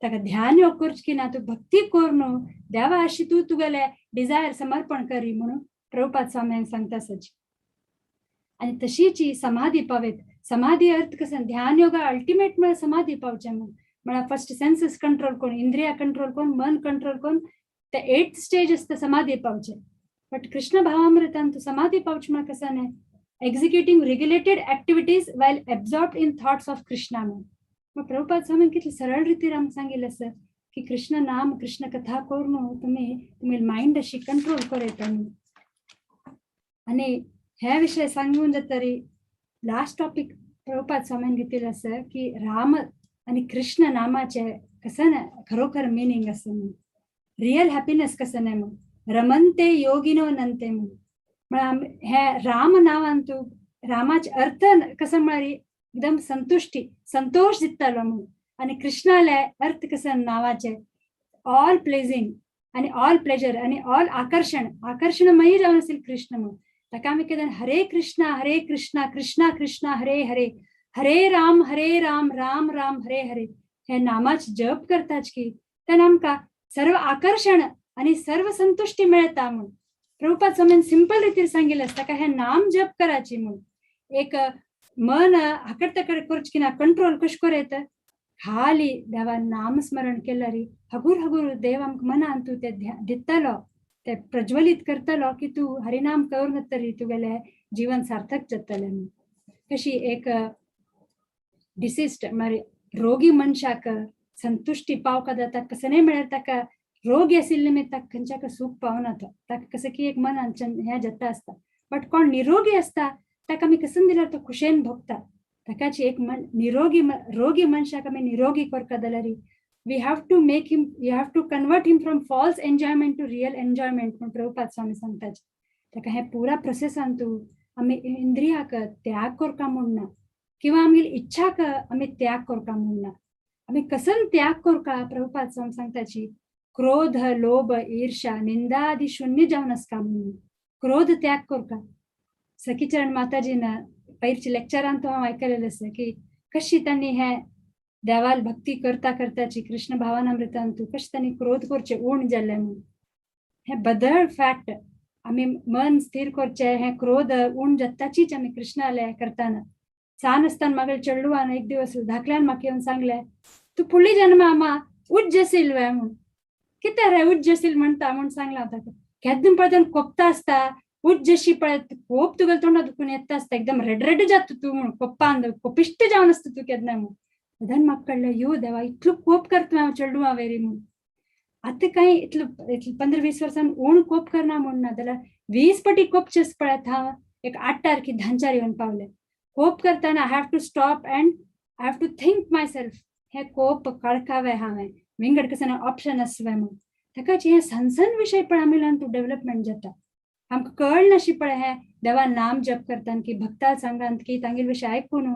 ताका ध्यान योग करचें की ना तूं भक्ती करून देवा अशी तूं तुगेले डिजायर समर्पण करी म्हणून प्रभुपाद स्वामी सांगता सच. आनी तशीच ही समाधी पावेत. समाधी अर्थ कसं ध्यान योगा अल्टिमेट म्हळ्यार समाधी पावचें म्हूण. म्हळ्यार फर्स्ट सेन्सीस कंट्रोल करून, इंद्रिया कंट्रोल करून, मन कंट्रोल करून ते एट्थ स्टेज आसता समाधी पावचें. बट कृष्ण भावामृतान तूं समाधी पावचें म्हळ्यार कसं न्ही, executing regulated activities while absorbed in thoughts of Krishna म्हणून. मग प्रभुपाद स्वामी कितले सरळ रितीर आमकां सांगिल्लें आसा की कृष्ण नाम कृष्ण कथा करून तुमी तुमी मायंड अशी कंट्रोल करयता म्हणून. आनी हे विशय सांगून जातरी लास्ट टॉपिक प्रभुपाद स्वामीन घेतलेलं आसा की राम आणि कृष्ण नामाचे कसं ना खरोखर मिनिंग असं म्हणून, रियल हॅपीनेस कसं नाही म्हणून, रमनते योगिनो नंते म्हणून. म्हळ्यार हे राम नावान तूं रामाचे अर्थ कसं म्हळ्यार एकदम संतुष्टी, संतोष दितलो म्हणून. आणि कृष्णाले अर्थ कसं नावाचे ऑल प्लेजिंग आणि ऑल प्लेजर आणि ऑल आकर्षण, आकर्षणमयी जावन असेल कृष्ण म्हणून. ताका आमी कितें हरे कृष्णा हरे कृष्णा कृष्णा कृष्णा हरे हरे हरे राम हरे राम राम राम हरे हरे हे नामाचे जप करताच की तेन्ना आमकां सर्व आकर्षण आणि सर्व संतुष्टी मेळता म्हणून. प्रभुपाद स्वामीन सिंपल रितीर सांगिल्लें आसता ताका हे नाम जप कराची म्हणून. एक मन आकड तकड करचें की ना, कंट्रोल कशें करूं येता, खाली देवा नामस्मरण केल्यार हगूर हगूर देव आमकां मनान तूं तें दितलो, ते प्रज्वलीत करतलो की तूं हरिनाम करून तरी तुगेलें जीवन सार्थक जातलें म्हणून. कशी एक डिसिस्ट म्हळ्यार रोगी मनशाक संतुष्टी पावका जाता कसं नाही म्हळ्यार ताका रोगी आशिल्ले निमित्त ताका खंयच्याक सूख पावना तो, ताका कसं की एक मनान हें जाता आसता. बट कोण निरोगी आसता ताका आमी कसं दिल्यार तो खुशेन भोगता. ताकाची एक मन निरोगी रोगी मनशाक आमी निरोगी करता जाल्यार we have to make him, you have to convert him from false enjoyment to real enjoyment म्हूण प्रभुपाद स्वामी सांगता. ताका हे पुरा प्रोसेसान तूं आमी इंद्रियाक त्याग करता म्हूण ना, किंवा आमगेली इच्छाक आमी त्याग करता म्हूण ना. आमी कसन त्याग करता प्रभुपाद स्वामी सांगताची क्रोध लोभ ईर्षा निंदा आदी शून्य जावन आसता म्हणून क्रोध त्याग करता. सखीचरण माताजीन पयरच्या लेक्चरान तो हांव आयकलेलें आसा की कशी तांणी हे देवाल भक्ती करता करताची कृष्ण भावनामृतान तूं कशें तांणी क्रोध करचें उण जाल्लें म्हणून. हे बदल फॅक्ट आमी मन स्थिर करचें, हे क्रोध उण जाताचीच आमी कृष्णाले करताना. सान आसतना म्हागेले चेडवान एक दिवस धाकल्यान म्हाका येवन सांगलें तूं फुडली जन्मा आमा उज्जशील वे म्हणून. कितें रे उज्जशील म्हणटा म्हूण सांगलां ताका. केन्ना पळय कोपता आसता उज्जशी पळय कोप तुगेले तोंडा दुखून येता आसता एकदम रेड रेड जाता तूं म्हणून, कोपान कोपिश्ट जावन आसता तूं केन्ना म्हणून. तेन्ना म्हाका कळ्ळें यो देवा इतलो कोप करता हांव चेडवां वेरी म्हणून. आतां कांय इतलो इतलो 15-20 वर्सां उण कोप करना म्हूण ना जाल्यार 20 पटी कोपचेस पळयत हांव एक 8 तारखे धांचार येवन पावलें. कोप करतना I have to stop and I have to think myself हे कोप कळकावे हांवें विंगड कसं ऑप्शन आसवे म्हणून. ताका हें सन सन विशय पळय आमी तूं डेव्हलपमेंट जाता. आमकां कळनाशी पळय हे देवा नाम जप करतान की भक्ता सांगात की तांगेले विशय आयकून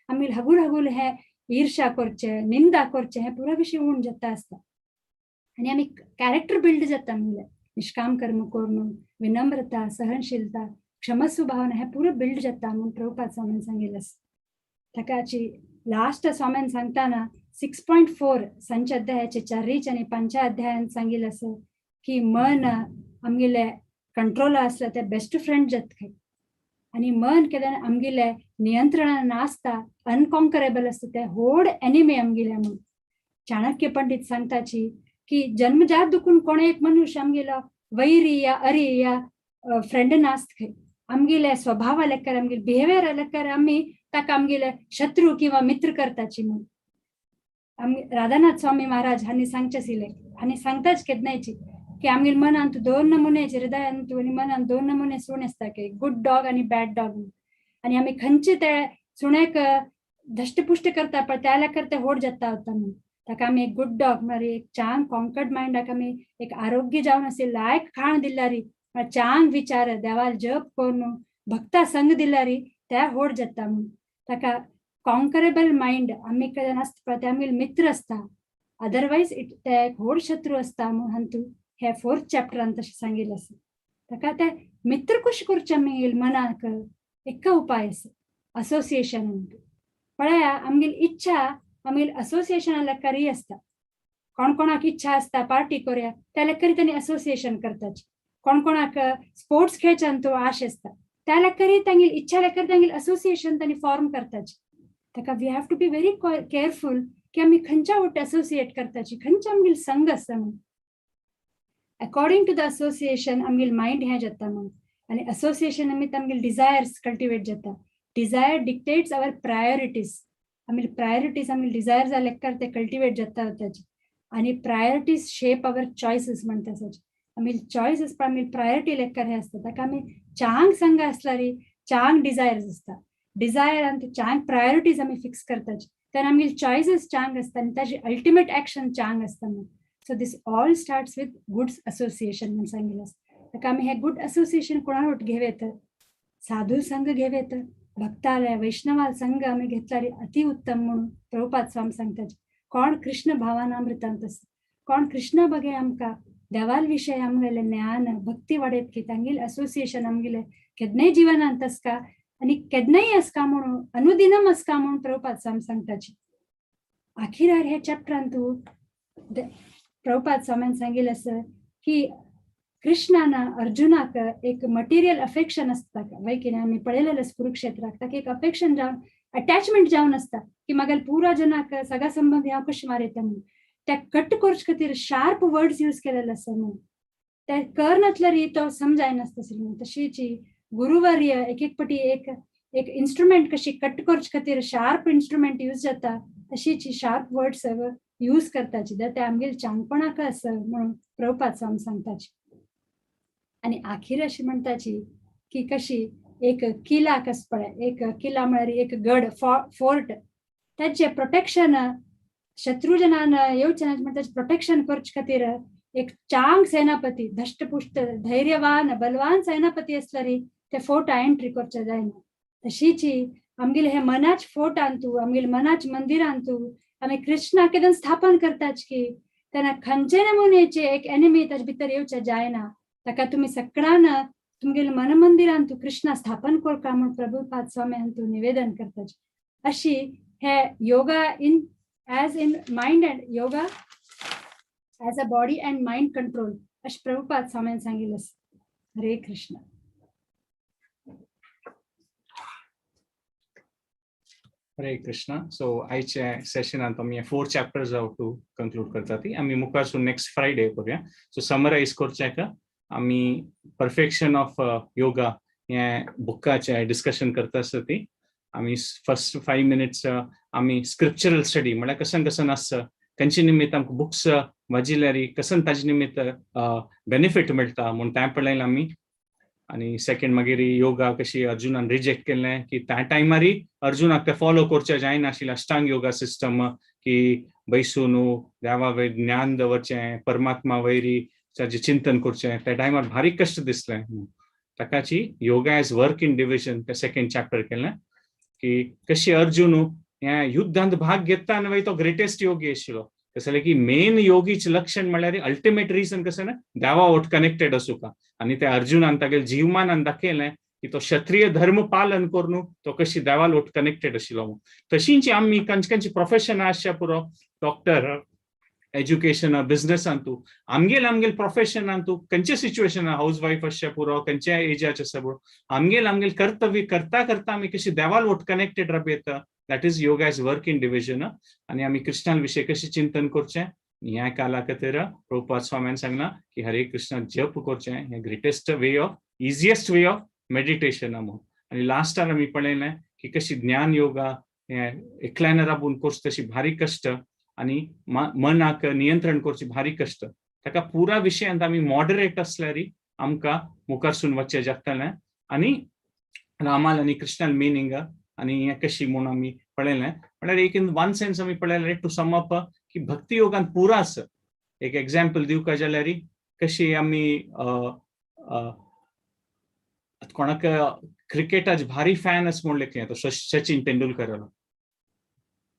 आमी हगूर हगूर हे ईर्षा करचे निंदा करचे हे पुरा विशय उण जाता आसता. आनी आमी कॅरेक्टर बिल्ड जाता म्हणल्यार निष्काम कर्म करून विनम्रता सहनशीलता क्षमस्व भावना हे पुरो बिल्ड जाता म्हणून प्रभुपाद स्वामीन सांगिल्लें आसा. ताकाची लास्ट स्वामीन सांगताना 6.4 संच अध्यायाचे 4 आनी 5 अध्यायान सांगिल्लें आसा की मन आमगेले कंट्रोल आसल्यार ते बेस्ट फ्रेंड जाता खंय, आनी मन केन्ना आमगेले नियंत्रणान नासता अनकॉन्करेबल आसता ते व्हड एनिमी आमगेले म्हणून. चाणक्य पंडित सांगताची की जन्मजात दुखून कोण एक मनुष्य आमगेलो वैरी या अरी या फ्रेंड नासता खंय, आमगेले स्वभावा लेकर आमगेले बिहेवियर लेकर आमी ताका आमगेले शत्रू किंवा मित्र करताची म्हणून. आमी राधानाथ स्वामी महाराज हांणी सांगचे आशिल्ले आनी सांगताच केन्नायची की आमगेले मनांत 2 नमुने हृदयांत आनी मनांत 2 नमुने सुणे आसता की गुड डॉग आनी बॅड डॉग. आनी आमी खंयचे ते सुण्याक धष्टपुष्ट करता पण त्या लेकर ते व्हड जाता वता म्हणून. ताका आमी एक गुड डॉग म्हळ्यार एक चांग कॉन्कर्ड मायंडाक आमी एक आरोग्य जावन अशें लायक खाण दिल्यारी म्हळ्यार चांग विचार देवाल जप करून भक्ता संग दिल्यारी त्या व्हड जाता म्हणून. ताका कॉन्करेबल मायंड आमी केन्ना आसता पळय ते आमगेले मित्र आसता, अदरवायज it ते एक व्हड शत्रू आसता म्हणून हांतू हे 4th चॅप्टरान तशें सांगिल्लें आसा. ताका ते मित्र कशें करचें आमी मनाक एक उपाय आसा असोसिएशन म्हणटा. पळया आमगेली इच्छा आमगेली असोसिएशना लेकरय आसता. कोण कोणाक इच्छा आसता पार्टी करूया त्या लेकरी तांणी असोसिएशन करताची, कोण कोणाक स्पोर्ट्स खेळच्यान तो आश आसता त्या लेकरी तांगेली इच्छा लेकर तांगेली असोसिएशन तांणी फॉर्म करताची. ताका we have to be very careful की आमी खंयच्या वट असोसिएट करताची, खंयच्या आमगेली संघ आसता म्हणून. अकॉर्डिंग टू the association आमगेले मायंड हें जाता म्हणून. आनी असोसिएशन निमित्त आमगेले डिजायर्स कल्टिवेट जाता. डिजायर डिक्टेट्स our priorities, आमगेले प्रायोरिटीज आमगेले डिजायर्स लेकर ते कल्टिवेट जाता वताची. आनी प्रायोरिटीज शेप our choices म्हणटा आसा. आमगेले चॉयसीस पण आमगेले प्रायोरिटी लेकर हे आसता. ताका आमी चांग संघ आसल्यार चांग डिजायर्स आसता. डिझायर आनी चांग प्रायोरिटीज आमी फिक्स करताची तेन्ना आमगेले चॉयसीस चांग आसता आनी ताजी अल्टिमेट एक्शन चांग आसता म्हणून. So this all starts with good association म्हूण सांगिल्लें आसा. ताका आमी हें गुड असोसिएशन कोणा वट घेव, साधू संघ घेवेत, भक्ताले वैष्णवाल संघ आमी घेतल्यार अति उत्तम म्हणून प्रभुपाद स्वामी सांगता. कोण कृष्ण भावनामृतांत आसा, कोण कृष्ण बगे आमकां देवाल विशय आमगेले ज्ञान भक्ती वाडयत की तांगेले असोसिएशन आमगेले केन्नाय जिवनांत आसका आनी केन्नाय आसका म्हणून, अनुदिनम आसका म्हणून प्रभुपाद स्वामी सांगताची. आखिरार ह्या चॅप्टरान तूं प्रभुपाद स्वाम्यान सांगिल्लें आसा की कृष्णान अर्जुनाक एक मटेरियल अफेक्शन आसता, वय कितें आमी पळयलेलें कुरुक्षेत्राक, ताका एक अफेक्शन जावन अटॅचमेंट जावन आसता की म्हागेले पुरा जनाक सगळा संबंध हांव कशें मारयता म्हणून. त्या कट करचे खातीर शार्प वर्ड्स यूज केलेले आसा म्हणून ते कर नासल्यार तो समजायनासता म्हणून. तशीच गुरुवर्य एक एक पटी एक एक इन्स्ट्रुमेंट कशी कट करचे खातीर शार्प इन्स्ट्रुमेंट यूज जाता, तशीच शार्प वर्ड्स यूज करताची ते आमगेले चांगपणाक आसा म्हणून प्रभुपाद स्वामी सांगताची. आनी आखीर अशी म्हणटाची की कशी एक किला कस पळय, एक किला म्हळ्यार एक गड फोर्ट, ताचे प्रोटेक्शन शत्रुजनान येवचे ना म्हण ताचें प्रोटेक्शन करचे खातीर एक चांग सेनापती, धष्टपुष्ट धैर्यवान बलवान सेनापती आसल्यार ते फोर्टा एंट्री करचे जायना. तशीच आमगेले हे मनाच फोर्टान तूं, आमगेले मनाच मंदिरान तूं आमी कृष्णा केदन स्थापन करताच की तेन्ना खंयचे नमुनेचे एक एनिमी ताचे भितर येवचे जायना. ताका तुमी सगळ्यान तुमगेले मनमंदिरान तूं कृष्णा स्थापन करका म्हूण प्रभुपाद स्वामी तूं निवेदन करताच. अशी हे yoga in as in mind and yoga as a body and mind control अशें प्रभुपाद स्वामीन सांगिल्लें. हरे कृष्ण. हरे कृष्णा. सो आयच्या सेशनांत आमी 4 चॅप्टर्स हाव टू कंक्लूड करता ती आमी मुखारसून नेक्स्ट फ्रायडे करूया. सो समरायज करचें आमी परफेक्शन ऑफ योगा हें बुकाचें डिस्कशन करता आसता ती आमी फर्स्ट 5 मिनट्स आमी स्क्रिप्चरल स्टडी म्हळ्यार कसन कसन आसता, खंयचे निमित्त आमकां बुक्स वाजिल्यार कसन ताजे निमित्त बेनिफीट मेळटा म्हूण तें पळयलें आमी. आनी सेकंड मागीर योगा कशी अर्जुनान रिजेक्ट केलें की त्या टायमारय अर्जुनाक तें फॉलो करचें जायनाशिल्लें अष्टांग योगा सिस्टम की बैसून देवा वयर ज्ञान दवरचें, परमात्मा वयरी ताजें चिंतन करचें, त्या टायमार भारी कश्ट दिसलें. ताकाची yoga as work in division तें सेकंड चॅप्टर केलें की कशी अर्जुन ह्या युद्धांत भाग घेता आनी मागीर तो ग्रेटेस्ट योगी आशिल्लो. कसलें की मेन योगीचें लक्षण म्हळ्यार अल्टिमेट रिजन कशें ना देवा वट कनेक्टेड आसूका. आनी त्या अर्जुनान तागेले जीवमानान दाखयलें की तो क्षत्रिय धर्म पालन करून तो कशी देवाल वट कनेक्टेड आशिल्लो. तशींच आमी खंयचे खंयचे प्रोफेशन आसच्या पुरो, डॉक्टर, एज्युकेशन, बिझनेसान तूं आमगेल आमगेल प्रोफेशनान तूं खंयचे सिच्युएशन हाऊस वायफ आसच्या पुरो, खंयच्या एजाचे आसच्या पुरो, आमगेल आमगेल कर्तव्य करता करता आमी कशी देवाल वट कनेक्टेड रावप येता. That is yoga is work in division. आनी आमी कृष्णा विशय कशें चिंतन करचें ह्या काला खातीर प्रभुपाद स्वाम्यान सांगलां की हरे कृष्ण जप करचें हें greatest way of easiest way of meditation म्हणून. आनी लास्टाक आमी पळयलें की कशी ज्ञान योगा हें एकल्यान राबून करचें तशी भारी कश्ट आनी मनाक नियंत्रण करचें भारी कश्ट. ताका पुरा विशयांत आमी मॉडरेट आसल्यार आमकां मुखारसून वचचें जातलें. आनी रामाल आनी कृष्णाल मिनींग आनी हें कशी म्हूण आमी पळयलें. म्हळ्यार एक इन वन सेन्स आमी पळयलें टू सम अप की भक्ती योगान पुरा आसा. एक एग्जाम्पल दिवका जाल्यार कशी आमी कोणाक क्रिकेटाचे भारी फॅन आसा म्हूण लेखलें तो सचिन तेंडुलकरालो,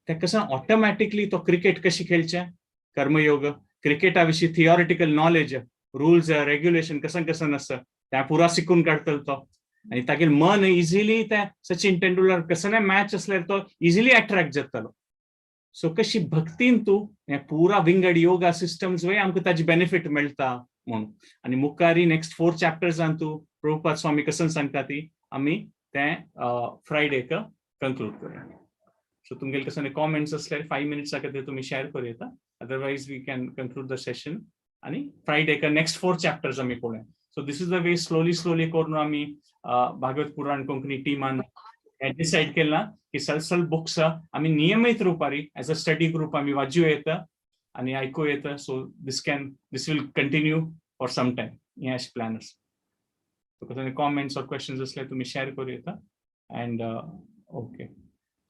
ते कसं ऑटोमॅटिकली तो क्रिकेट कशी खेळचें, कर्मयोग, क्रिकेटा विशीं थियोरिटिकल नॉलेज, रुल्स रेग्युलेशन कसन कसन आसता तें पुरा शिकून काडटलो तो. आनी तागेलें मन इजिली ते सचिन तेंडुलकर कसनाय मॅच आसल्यार तो इजिली अट्रॅक्ट जातालो. सो कशी भक्तीन तूं हें पुरा विंगड योगा सिस्टम्स वय आमकां ताजी बेनिफीट मेळटा म्हूण. आनी मुखारी नेक्स्ट 4 चॅप्टर्सान तूं प्रभुपाद स्वामी कसन सांगता ती आमी तें फ्रायडेक कंक्लूड करूया. सो तुमगेले कसले कॉमेंट्स असल्यार 5 मिनट्स खातीर तुमी शेअर करूं येता, otherwise we can conclude the session. आनी फ्रायडेक नेक्स्ट 4 चॅप्टर्स आमी पळोवया. So this is the way slowly slowly करून आमी भागवत पुराण कोंकणी टिमान डिसायड केलां की सल बुक्स आमी नियमीत रुपारी एज अ स्टडी ग्रुप आमी वाचूं येता आनी आयकूं येता. So this will continue for some time हें अशें प्लॅन आसा. सो कसले कॉमेंट्स ऑर क्वेश्चन्स असल्यार तुमी शेअर करूं येता. And ओके,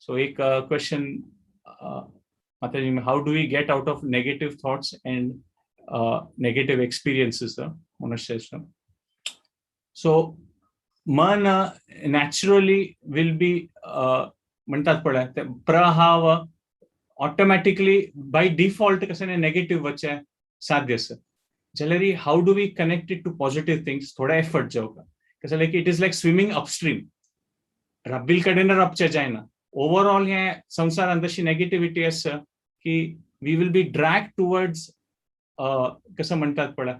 सो एक question Mataji, how do we get out of negative thoughts and negative experiences? So मन नॅचरली will be म्हणतात पळय ते प्रहाव ऑटोमॅटिकली बाय डिफॉल्ट कसं नेगेटिव्ह वचचे साध्य आसा. जाल्यार how do we connect it to positive things? थोडा एफर्ट जावका. कसं like it is like swimming upstream, रब्बील कडेन रबचें जायना. ओवरऑल हे संवसारांत तशी नेगेटिव्हिटी आसा की we will be drag towards, कसं म्हणतात पळय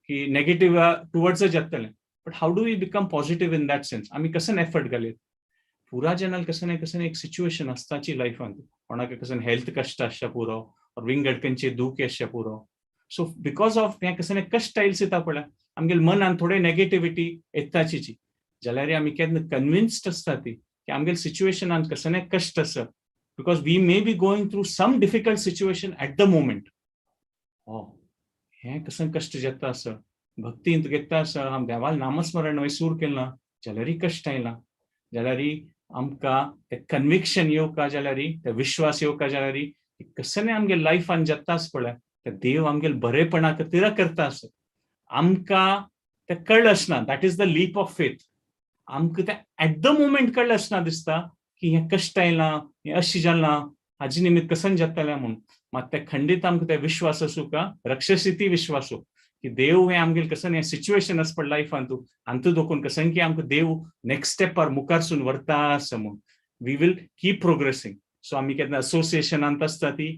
की नेगेटिव्ह टुवर्ड्सच जातलें. But how do we become positive in that sense? आमी कसं एफर्ट घालीत? पुरा जनाल कसं ना कसं एक सिच्युएशन आसताची लायफांत. कोणाक कसं हेल्थ कश्ट आसच्या पुरो, विंगड खंयचे दुख्ख आसच्या पुरो. सो because of हें कसं कश्ट आयल्स येता पळय, आमगेले मनान थोडे नेगेटिव्हिटी येताची. जाल्यार आमी केन्ना कन्विन्स्ड आसता ती की आमगेले सिच्युएशनान कसं ना कश्ट आसा, because we may be going through some difficult situation at the moment. हो, हें कसं कश्ट जाता आसा, भक्तींत घेता आसा, आम देवाल नामस्मरण वय सूर केलां जाल्यारय कश्ट आयलां. जाल्यार आमकां ते कन्विक्शन येवका, जाल्यार ते विश्वास येवका, जाल्यार कसं आमगे लायफान जाता आसा पळय, ते देव आमगेले बरेपणा खातीर करता आसा. आमकां ते कळ्ळें आसना, that is the leap of faith. आमकां ते एट the moment कळ्ळें आसना, दिसता की हें कश्ट आयलां, हें अशें जालां, हाजे निमित्त कसं जातलें म्हूण. मात ते खंडीत आमकां ते विश्वास आसूं का रक्षसिती विश्वासो की देव हें आमगेले कसं हें सिच्युएशन आसा पळय लायफान तूं हातूं दोकून कसं की आमकां देव नेक्स्ट स्टेपार मुखारसून व्हरता आसा म्हूण we will keep progressing. So आमी केन्ना असोसिएशनांत आसता ती,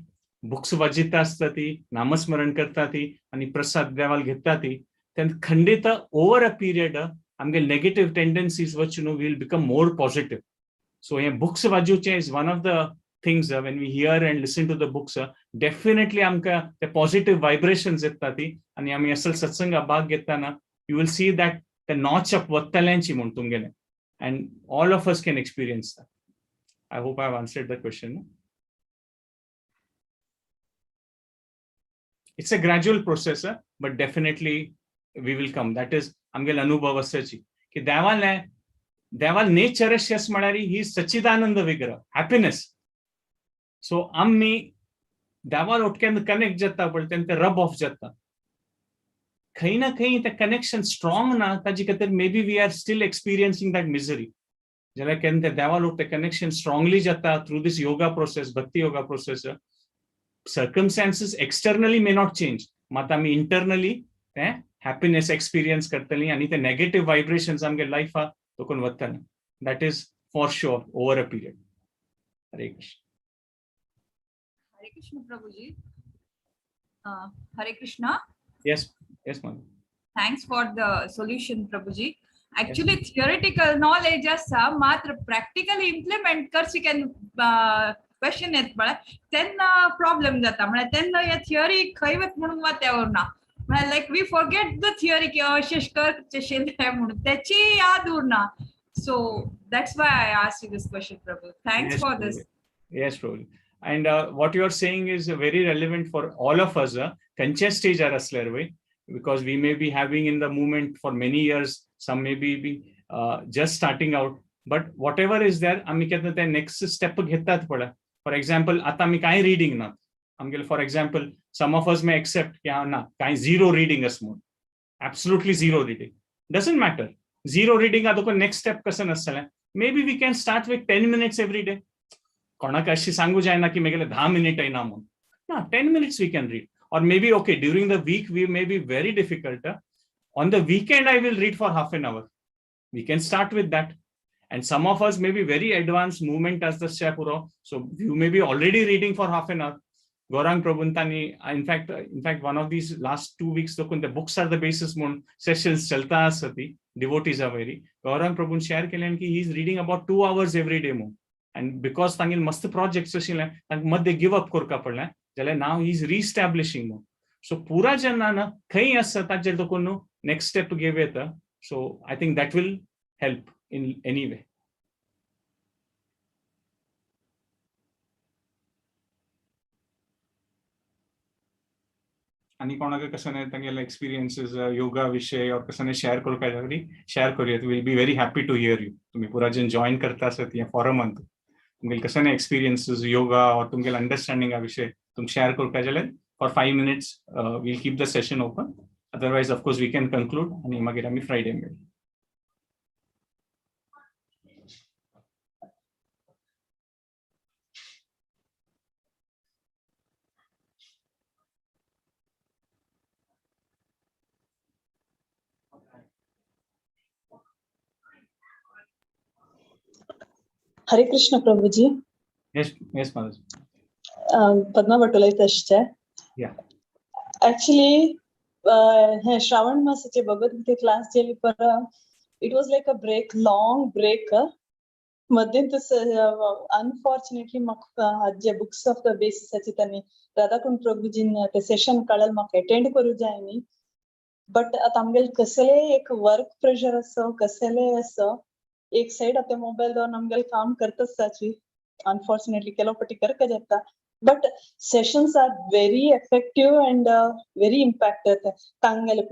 बुक्स वाजिता आसता ती, नामस्मरण करता ती आनी प्रसाद देवाल घेता ती, तेन्ना खंडीत ओवर अ पिरियड आमगे नेगेटिव्ह टेंडन्सीज वचून we'll become more positive. So हे books वाजूचें is one of the things. When we hear and listen to the books, definitely आमकां ते पॉझिटिव्ह वायब्रेशन्स येता ती. आनी आमी असल सत्संगा भाग घेताना you will see that ते नॉच अप वत्तल्यांची म्हूण तुमगेलें, and all of us can experience that. I hope I have answered the question. It's a gradual process, but definitely we will come. That is आमगेले अनुभव आसाची की देवाले देवाल नेचर अशें म्हळ्यार ही सच्चिदानंद विग्रह हॅपीनेस. सो आमी देवाल ओटक्यान कनेक्ट जाता पळय, तेन्ना ते रब ऑफ जाता. खंय ना खंय ते कनेक्शन स्ट्रॉंग ना, ताजे खातीर maybe we are still experiencing that misery. जाल्यार केन्ना ते देवाल ते कनेक्शन स्ट्रॉंगली जाता through this yoga process, bhakti yoga process, circumstances externally may not change, मात आमी इंटरनली ते हॅपीनेस एक्सपिरियन्स करतली आनी ते नेगेटिव्ह वायब्रेशन्स आमगे लायफा तोकून वतले. That is for sure over a period. Hare Krishna. Hare Krishna Prabhuji. Hare Krishna. Yes, ma'am. Thanks for the solution, Prabhuji. Actually, theoretical knowledge आसा, मात्र practically implement करची केन्ना क्वेश्चन येत पळय तेन्ना प्रॉब्लेम जाता. म्हळ्यार तेन्ना हे थिअरी खंय वत म्हणून वात्या उरना. म्हळ्यार like we forget the theory की अशें करचें म्हणून त्याची याद उरना. So that's why I ask you this question, Prabhu. Thanks for this. Yes, Prabhu. And what you are saying is very relevant for all of us. खंयच्या स्टेजार असल्यार वय, because we may be having in the movement for many years, some may be just starting out, but whatever is there, आमी केन्ना ते नेक्स्ट स्टेप घेतात पळय. फॉर एक्झाम्पल, आतां आमी कांय रिडींग ना आमगेले. For example, some of us may accept की ना कांय झिरो रिडींग आसा म्हूण, absolutely zero reading, doesn't matter. Zero reading आतां नेक्स्ट स्टेप कसं नासतलें. Maybe we can start with 10 minutes every day. कोणाक अशी सांगू जायना की मेगेले 10 मिनिट ना म्हणून ना, 10 minutes we can read. Or maybe, okay, during the week we may be very difficult, on the weekend I will read for half an hour. We can start with that. And some of us may be very advanced movement as the पुरो, so you may be already reading for half an hour. Gaurang प्रभुंतांनी in fact one of these last 2 weeks देखून the books are the basis म्हणून सेशन्स चलता आसा ती डिवोटीजा वयरी. गौरांग प्रभून शेअर केल्यान की he is reading about 2 hours every day म्हणून. अँड because तांगेले मस्त प्रोजेक्ट्स आशिल्ले, तांकां मध्य गिव अप करका पडलें, जाल्यार नाव he is रिस्टॅब्लिशींग म्हणून. सो पुरा जेन्ना ना खंय आसा ताचेर देखून न्हू नेक्स्ट स्टेप घेवं येता. So I think that will help in any way. आनी कोणाक कसं नाही तांगेले एक्सपिरियन्सीस योगा विषय और कसं शेअर करूं काय जाल्यार शेअर करूया. Will be very happy to hear you. तुम्ही पुरा जण जॉईन करता आसत ह्या फॉरमांत. तुमगेले कसले एक्सपिरियन्सीस योगा ऑर तुमगेले अंडरस्टँडिंगा विशय तुमकां शेअर करपाक जाल्यार for 5 minutes we'll keep the session open. Otherwise of course we can conclude आनी मागीर आमी फ्रायडे मेळया. Hare Krishna Prabhuji. Yes yes Mataji. Padma Bhat उलयता. Yeah. Actually हे श्रावण मासाचे भगवद्गीते क्लास जेली पर it was like a break, long break. मध्यंत अनफॉर्च्युनेटली म्हाका हाजे बुक्स ऑफ the बेसिसाचे तांणी राधाकुंड प्रभुजीन ते सेशन कळल म्हाका अटेंड करूं जाय न्ही. बट आतां आमगेले कसलेय एक वर्क प्रेशर आसो, कसलेय आसो, एक सायड आतां मोबायल दवरून आमगेले काम करता आसताची. अनफॉर्च्युनेटली केलो पटी करका जाता, but sessions are very effective and very impact. तांगेले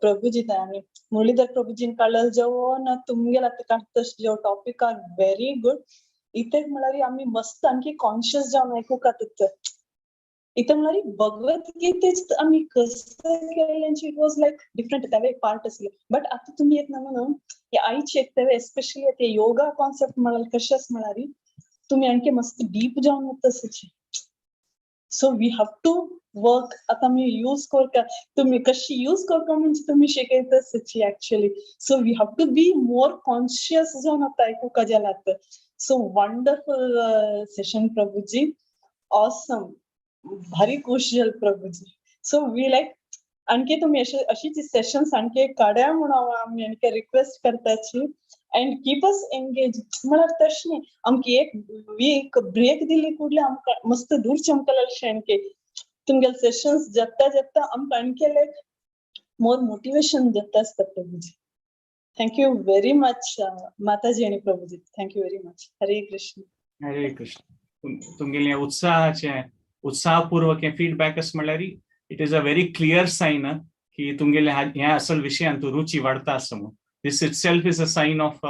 प्रभुजी आनी मुरलीधर प्रभुजीन काडलेलो जेवो ना तुमगेले आतां काडटा जेव टॉपिक are very good. इतेक म्हळ्यार आमी मस्त आणखी कॉन्शियस जावन आयकूंक आतां. इथे म्हळ्यार भगवद्गीतेच आमी कसं केलें, it was like different, तेवे एक पार्ट आसले. बट आतां तुमी येतना म्हणून आयची एक तेवे एस्पेशली ते योगा कॉन्सेप्ट म्हळ्यार कशेंच म्हळ्यार तुमी आणखी मस्त डीप जावन वता. So we have to work. आतां आमी यूज करता, तुमी कशी यूज करता म्हणजे तुमी शिकयता actually. So we have to be more conscious जावन आतां आयकूंक जाल्यार. सो वंडरफुल सेशन प्रभुजी, ऑसम, भारी खुश जाल प्रभुजी. सो we like आणखी तुम्ही असे अशीच सेशन्स आणखी काड्या म्हणून आमी आणखी रिक्वेस्ट करताची अँड कीप अस एंगेज. म्हळ्यार तशें न्ही, आमकां एक वीक ब्रेक दिली कुडले आमकां मस्त दूर चमकलें. आणखी तुमगेले सेशन्स जाता जाता आमकां आणखी लायक मोर मोटिवेशन जाता आसता प्रभुजी. Thank you very much माताजी आणि प्रभुजी, thank you very much. Hare Krishna. Hare Krishna. तुमगेले उत्साहाचे उत्साहपूर्वक हे फीडबॅक अस म्हणल्यार it is a very clear sign की तुमगेले ह्या असल विशयांत रुची वाडता आसा म्हणून. This itself is a sign of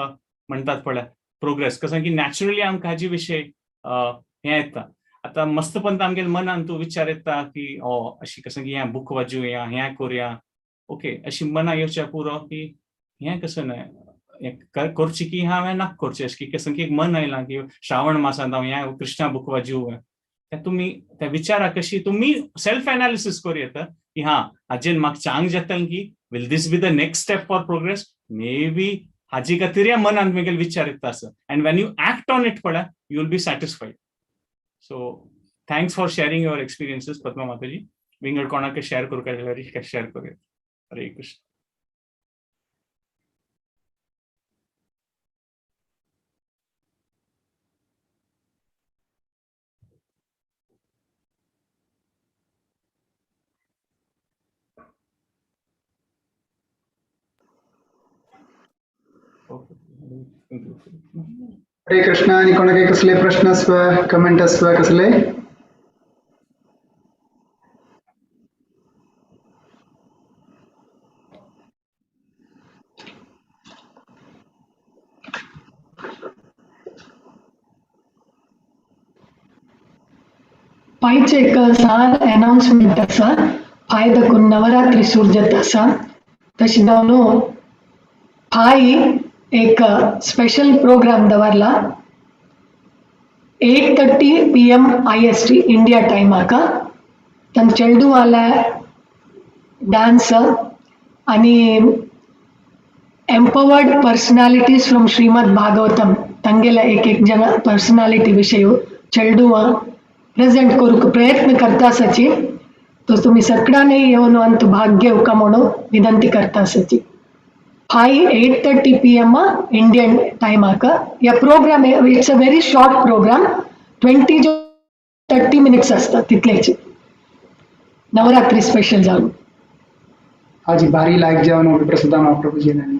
म्हणटात पळय प्रोग्रेस. कसं की नॅचरली आमकां हाजे विशय हें येता. आतां मस्तपंत आमगेले मनान तूं विचार येता की ओ अशी कसं की हें बूक वाजूया, हें करुया, ओके, अशी मना येवच्या पुरो की हें कसं न्हय हें करचें की हांवें नाका करचें, अशें की कसं की एक मन आयलां की श्रावण मासांत हांव हें कृष्णा बूक वाजूं. त्या तुमी त्या विचाराक कशी तुमी सेल्फ एनालिसीस करूं येता की हा हाजेन म्हाका चांग जातलें की will this be the next step for progress maybe. हाजी खातीर मनांत म्हगेले विचार येता आसा and when you act on it पळय, you will be satisfied. So thanks for sharing your experiences, Padma Mataji. विंगड कोणाक शेअर करूंक जाल्यार शेअर करूया. हरे कृष्ण. हरे कृष्ण. आणि कोणाक कसले प्रश्न आसवा, कमेंट आसवा कसले? फायचे एक सान अनाउन्समेंट आसा. फाय दाखून नवरात्री सुरू जाता आसा. तशें जावन फाय एक स्पेशल प्रोग्राम दवरला 8:30 PM IST India टायमाक. तांचे चेडूवाले डान्स आणि एम्पवर्ड पर्सनालिटीज फ्रॉम श्रीमद भागवतम तांगेले एक एक जन पर्सनालिटी विशय चेडूवा प्रेझेंट करूंक प्रयत्न करता आसाची. तो तुमी सगळ्यांनी येवन अंत भाग घेवका म्हणून विनंती करता आसाची. फाय 8:30 PM Indian टायमाक ह्या programme. It's a very short program, 20 30 minutes आसता तितलेच. नवरात्री स्पेशल जावन. हाजी भारी लायक जेवण प्रसादा महाप्रभुजीन आणि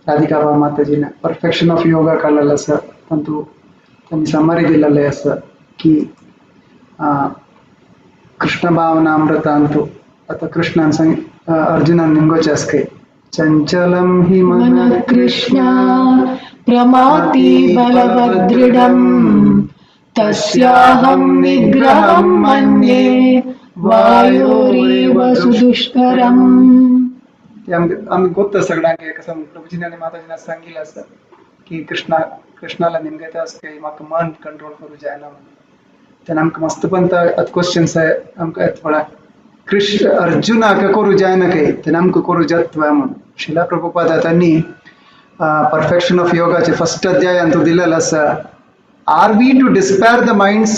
राधिका माताजीन परफेक्शन ऑफ योगा काडलेलो आसा. तांतू त्यांनी समरी दिलेले आसा की कृष्ण भावनामृतांतु आता कृष्णान सांग अर्जुनान निमगोचे आसके चंचलम हि मन कृष्ण प्रमाति बलवदृढम्. तस्याहं निग्रहं मन्ये वायोरिव सुदुष्करम्. ते आमकां गोत्त सगळ्यांक कसं प्रभुजीने आणि माताजीना सांगितलं असं की कृष्णा कृष्णाला नेमकं ते असं की म्हाका मन कंट्रोल करू जायना म्हणून. तेन्ना आमकां मस्त पण आतां क्वेश्चन्स आमकां येता पळय, कृष्ण अर्जुनाक करू जायना काय, तेन्ना आमकां करू जाता म्हणून. शिला प्रभुपाद त्यांनी परफेक्शन ऑफ योगाचे फर्स्ट अध्यायांत दिलेलं आसा, are we to despair the mind's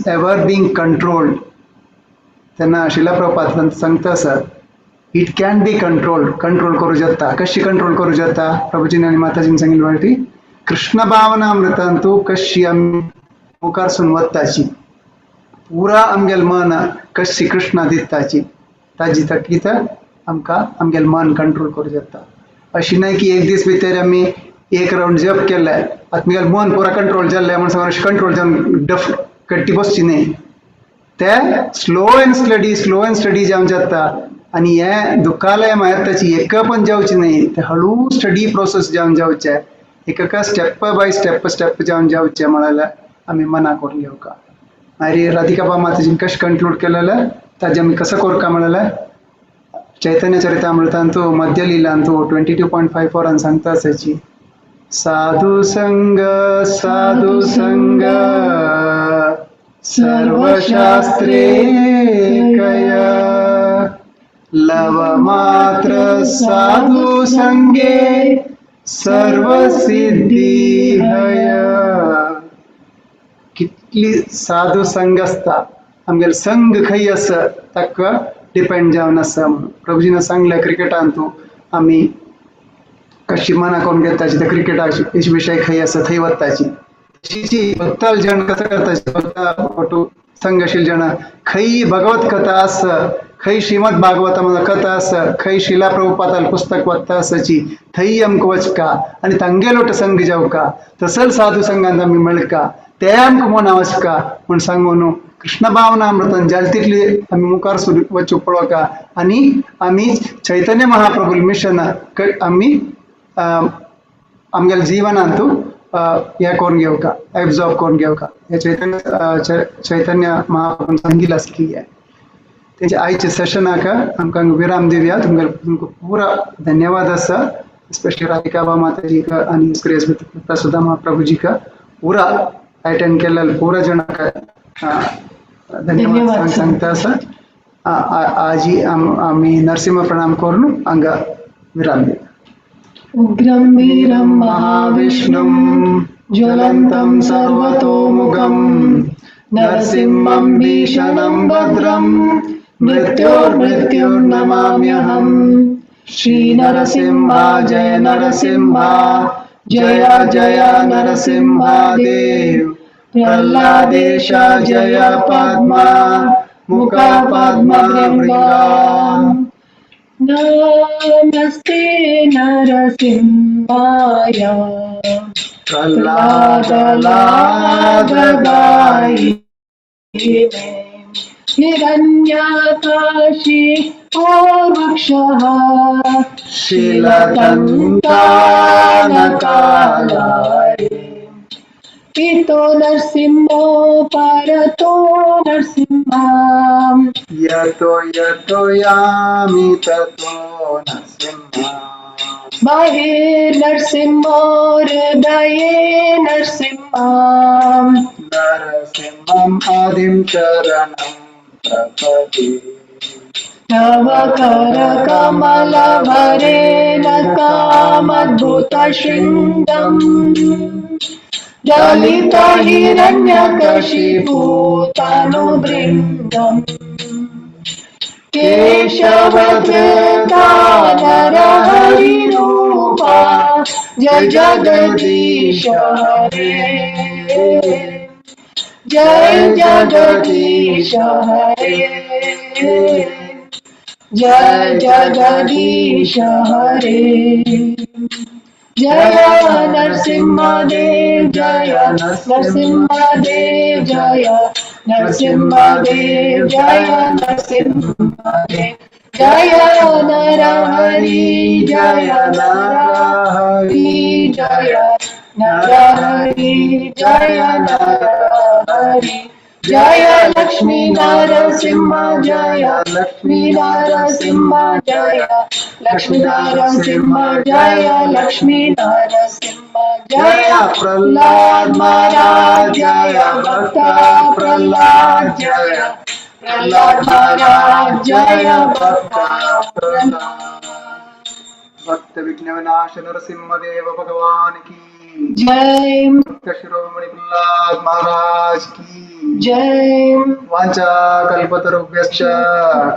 ever being controlled? तेन्ना शिला प्रभुपाद सांगता आसा, it can be control. Control करू जाता. कशी कंट्रोल करू जाता? प्रभुजीने आणि माताजीने सांगितलं वाटी कृष्ण भावनामृतांतु कशी आमी मुखारसून वताची, पुरा आमगेल मन कशी कृष्णा दिताची, ताजी तकीत आमकां आमगेल मन कंट्रोल करू जाता. अशी नाही की एक दीस भितर आमी एक रावंड जप केले, आतां मुगेल मन पुरा कंट्रोल जाल्लें म्हण सांगून अशें कंट्रोल जावन डफ कट्टी बसची न्ही. ते slow and steady, slow and steady जावन जाता आनी हें दुखालय मागीर ताची एक पण जावची न्ही. ते हळू स्टडी प्रोसेस जावन जावचें, एका स्टेप बाय स्टेप स्टेप जावन जावचें म्हळ्यार आमी मना करून घेवका. मागीर राधिका बा माताजीन कशें कंक्लूड केलेलें, ताजें आमी कसो करका म्हळ्यार चैतन्य चरितामृतांतु मध्य लीलांतु 22.54 सांगता आसाची, साधू संग साधू संग सर्वशास्त्रे कय लवमात्र साधू संगे सर्वसिद्धी हय. कितली साधू संग आसता, आमगेलो संग खंय आसा ताका डिपेंड जावन आसा म्हणून. प्रभुजीन सांगलें क्रिकेटान तूं आमी कशी मना करून घेताची, त्या क्रिकेटाची विशय खंय आसा थंय वताची. तशीची भक्ताल जण कसं करताची, भक्ता फोटो संग आशिल्ले जण खंय भगवत कथा आसा, खंय श्रीमद भागवता कथा आसा, खंय शिला प्रभुपादाल पुस्तक वत्ता आसाची, थंय आमकां वचका आनी तांगेलोट संग जावका, तसल साधू संगान आमी मेळका, ते आमकां मना वचका म्हूण सांगून कृष्ण भावनामृतान जाल तितली आमी मुखार वचूंक पळोवका आनी आमी चैतन्य महाप्रभु मिशन आमी आमगेल्या जिवनांतु हें करून घेवका, एब्जॉर्ब करून घेवका. हे चैतन्य चैतन्य महाप्रभून सांगिल्लें आसा की हें तेंच्या आयच्या सेशनाक आमकां विराम दिवया. तुमकां तुमकां पुरा धन्यवाद आसा, स्पेशली राधिका बा माताजीक आनी ग्रेस सुदामा प्रभुजीक. पुरा अटेंड केल्ले पुरा जणांक धन्यवाद धन्यवाद. सांगता आसा. आजी आमी नरसिंह प्रणाम करून हांगा विराम दिता. उग्रं वीरं महाविष्णुं ज्वलन्तं सर्वतोमुखं नरसिंहं भीषणं भद्रं मृत्योर्मृत्युर्नमाम्यहम्. श्रीनरसिंहा जय नरसिंहा, जय जय नरसिंहा देव. प्रह्लादेश जय पद्मा मुख पद्मा भृङ्गा. नमस्ते नरसिंहाय प्रह्लादलाददायिने. हिरण्याकाशी वक्षः शिलतन्तानकालाय. इतो नरसिंहो परतो नरसिंहा. यतो यतो यामि ततो नरसिंहा. बहिर्नरसिंहो हृदये नरसिंहा. नरसिंहम् आदिं चरणं प्रपदे. तव करकमलभरेण कामद्भुतशृङ्गम् दलितहिरण्यकशिपूतनुभृङ्गम् केशवधृता नरहरिरूपा जय जगदीश हरे, जय जगदीश हरे, जय जगदीश हरे. जय नरसिंह देव जय नरसिंह देव जय नरसिंह देव जय नरसिंह देव जय नरहरि जय नरहरि जय नरहरि जय नरहरि. हरी। जय लक्ष्मी नरसिंह जय लक्ष्मी नरसिंह जय लक्ष्मी नरसिंह जय लक्ष्मी नरसिंह जय प्रहलाद महाराज जय भक्त प्रहलाद जय प्रहलाद महाराज जय भक्त प्रहलाद। भक्त विघ्न विनाश नरसिंह देव भगवान की जय। भक्त शिरोमणि प्रहलाद महाराज की जय। वाञ्छा कल्पतरुभ्यश्च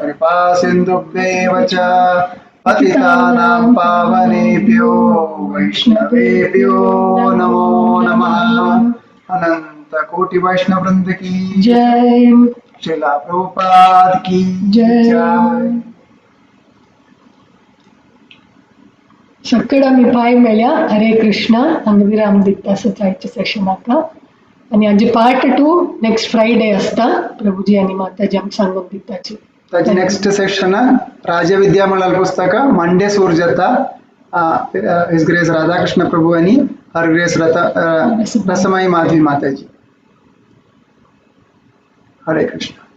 कृपा सिन्धुभ्येव च पतितानां पावनेभ्यो वैष्णवेभ्यो नमो नमः। अनंत कोटि वैष्णव वृंद की जय। श्रीला प्रभुपाद की जय। जय। सगळं आमी पाय मेळ्या। हरे कृष्णा। हांगा विराम दिता सकाळच्या सेशनाक आनी हाजे पार्ट 2 नेक्स्ट फ्रायडे आसता। प्रभुजी आनी माताजी आमकां सांगून दिताची। ताजी नेक्स्ट सेशन राजविद्या म्हळ्यार पुस्तक मंडे सुरू जाता। His grace Radhakrishna Prabhu आनी हर ग्रेस रसमयी माधवी माताजी। हरे कृष्ण।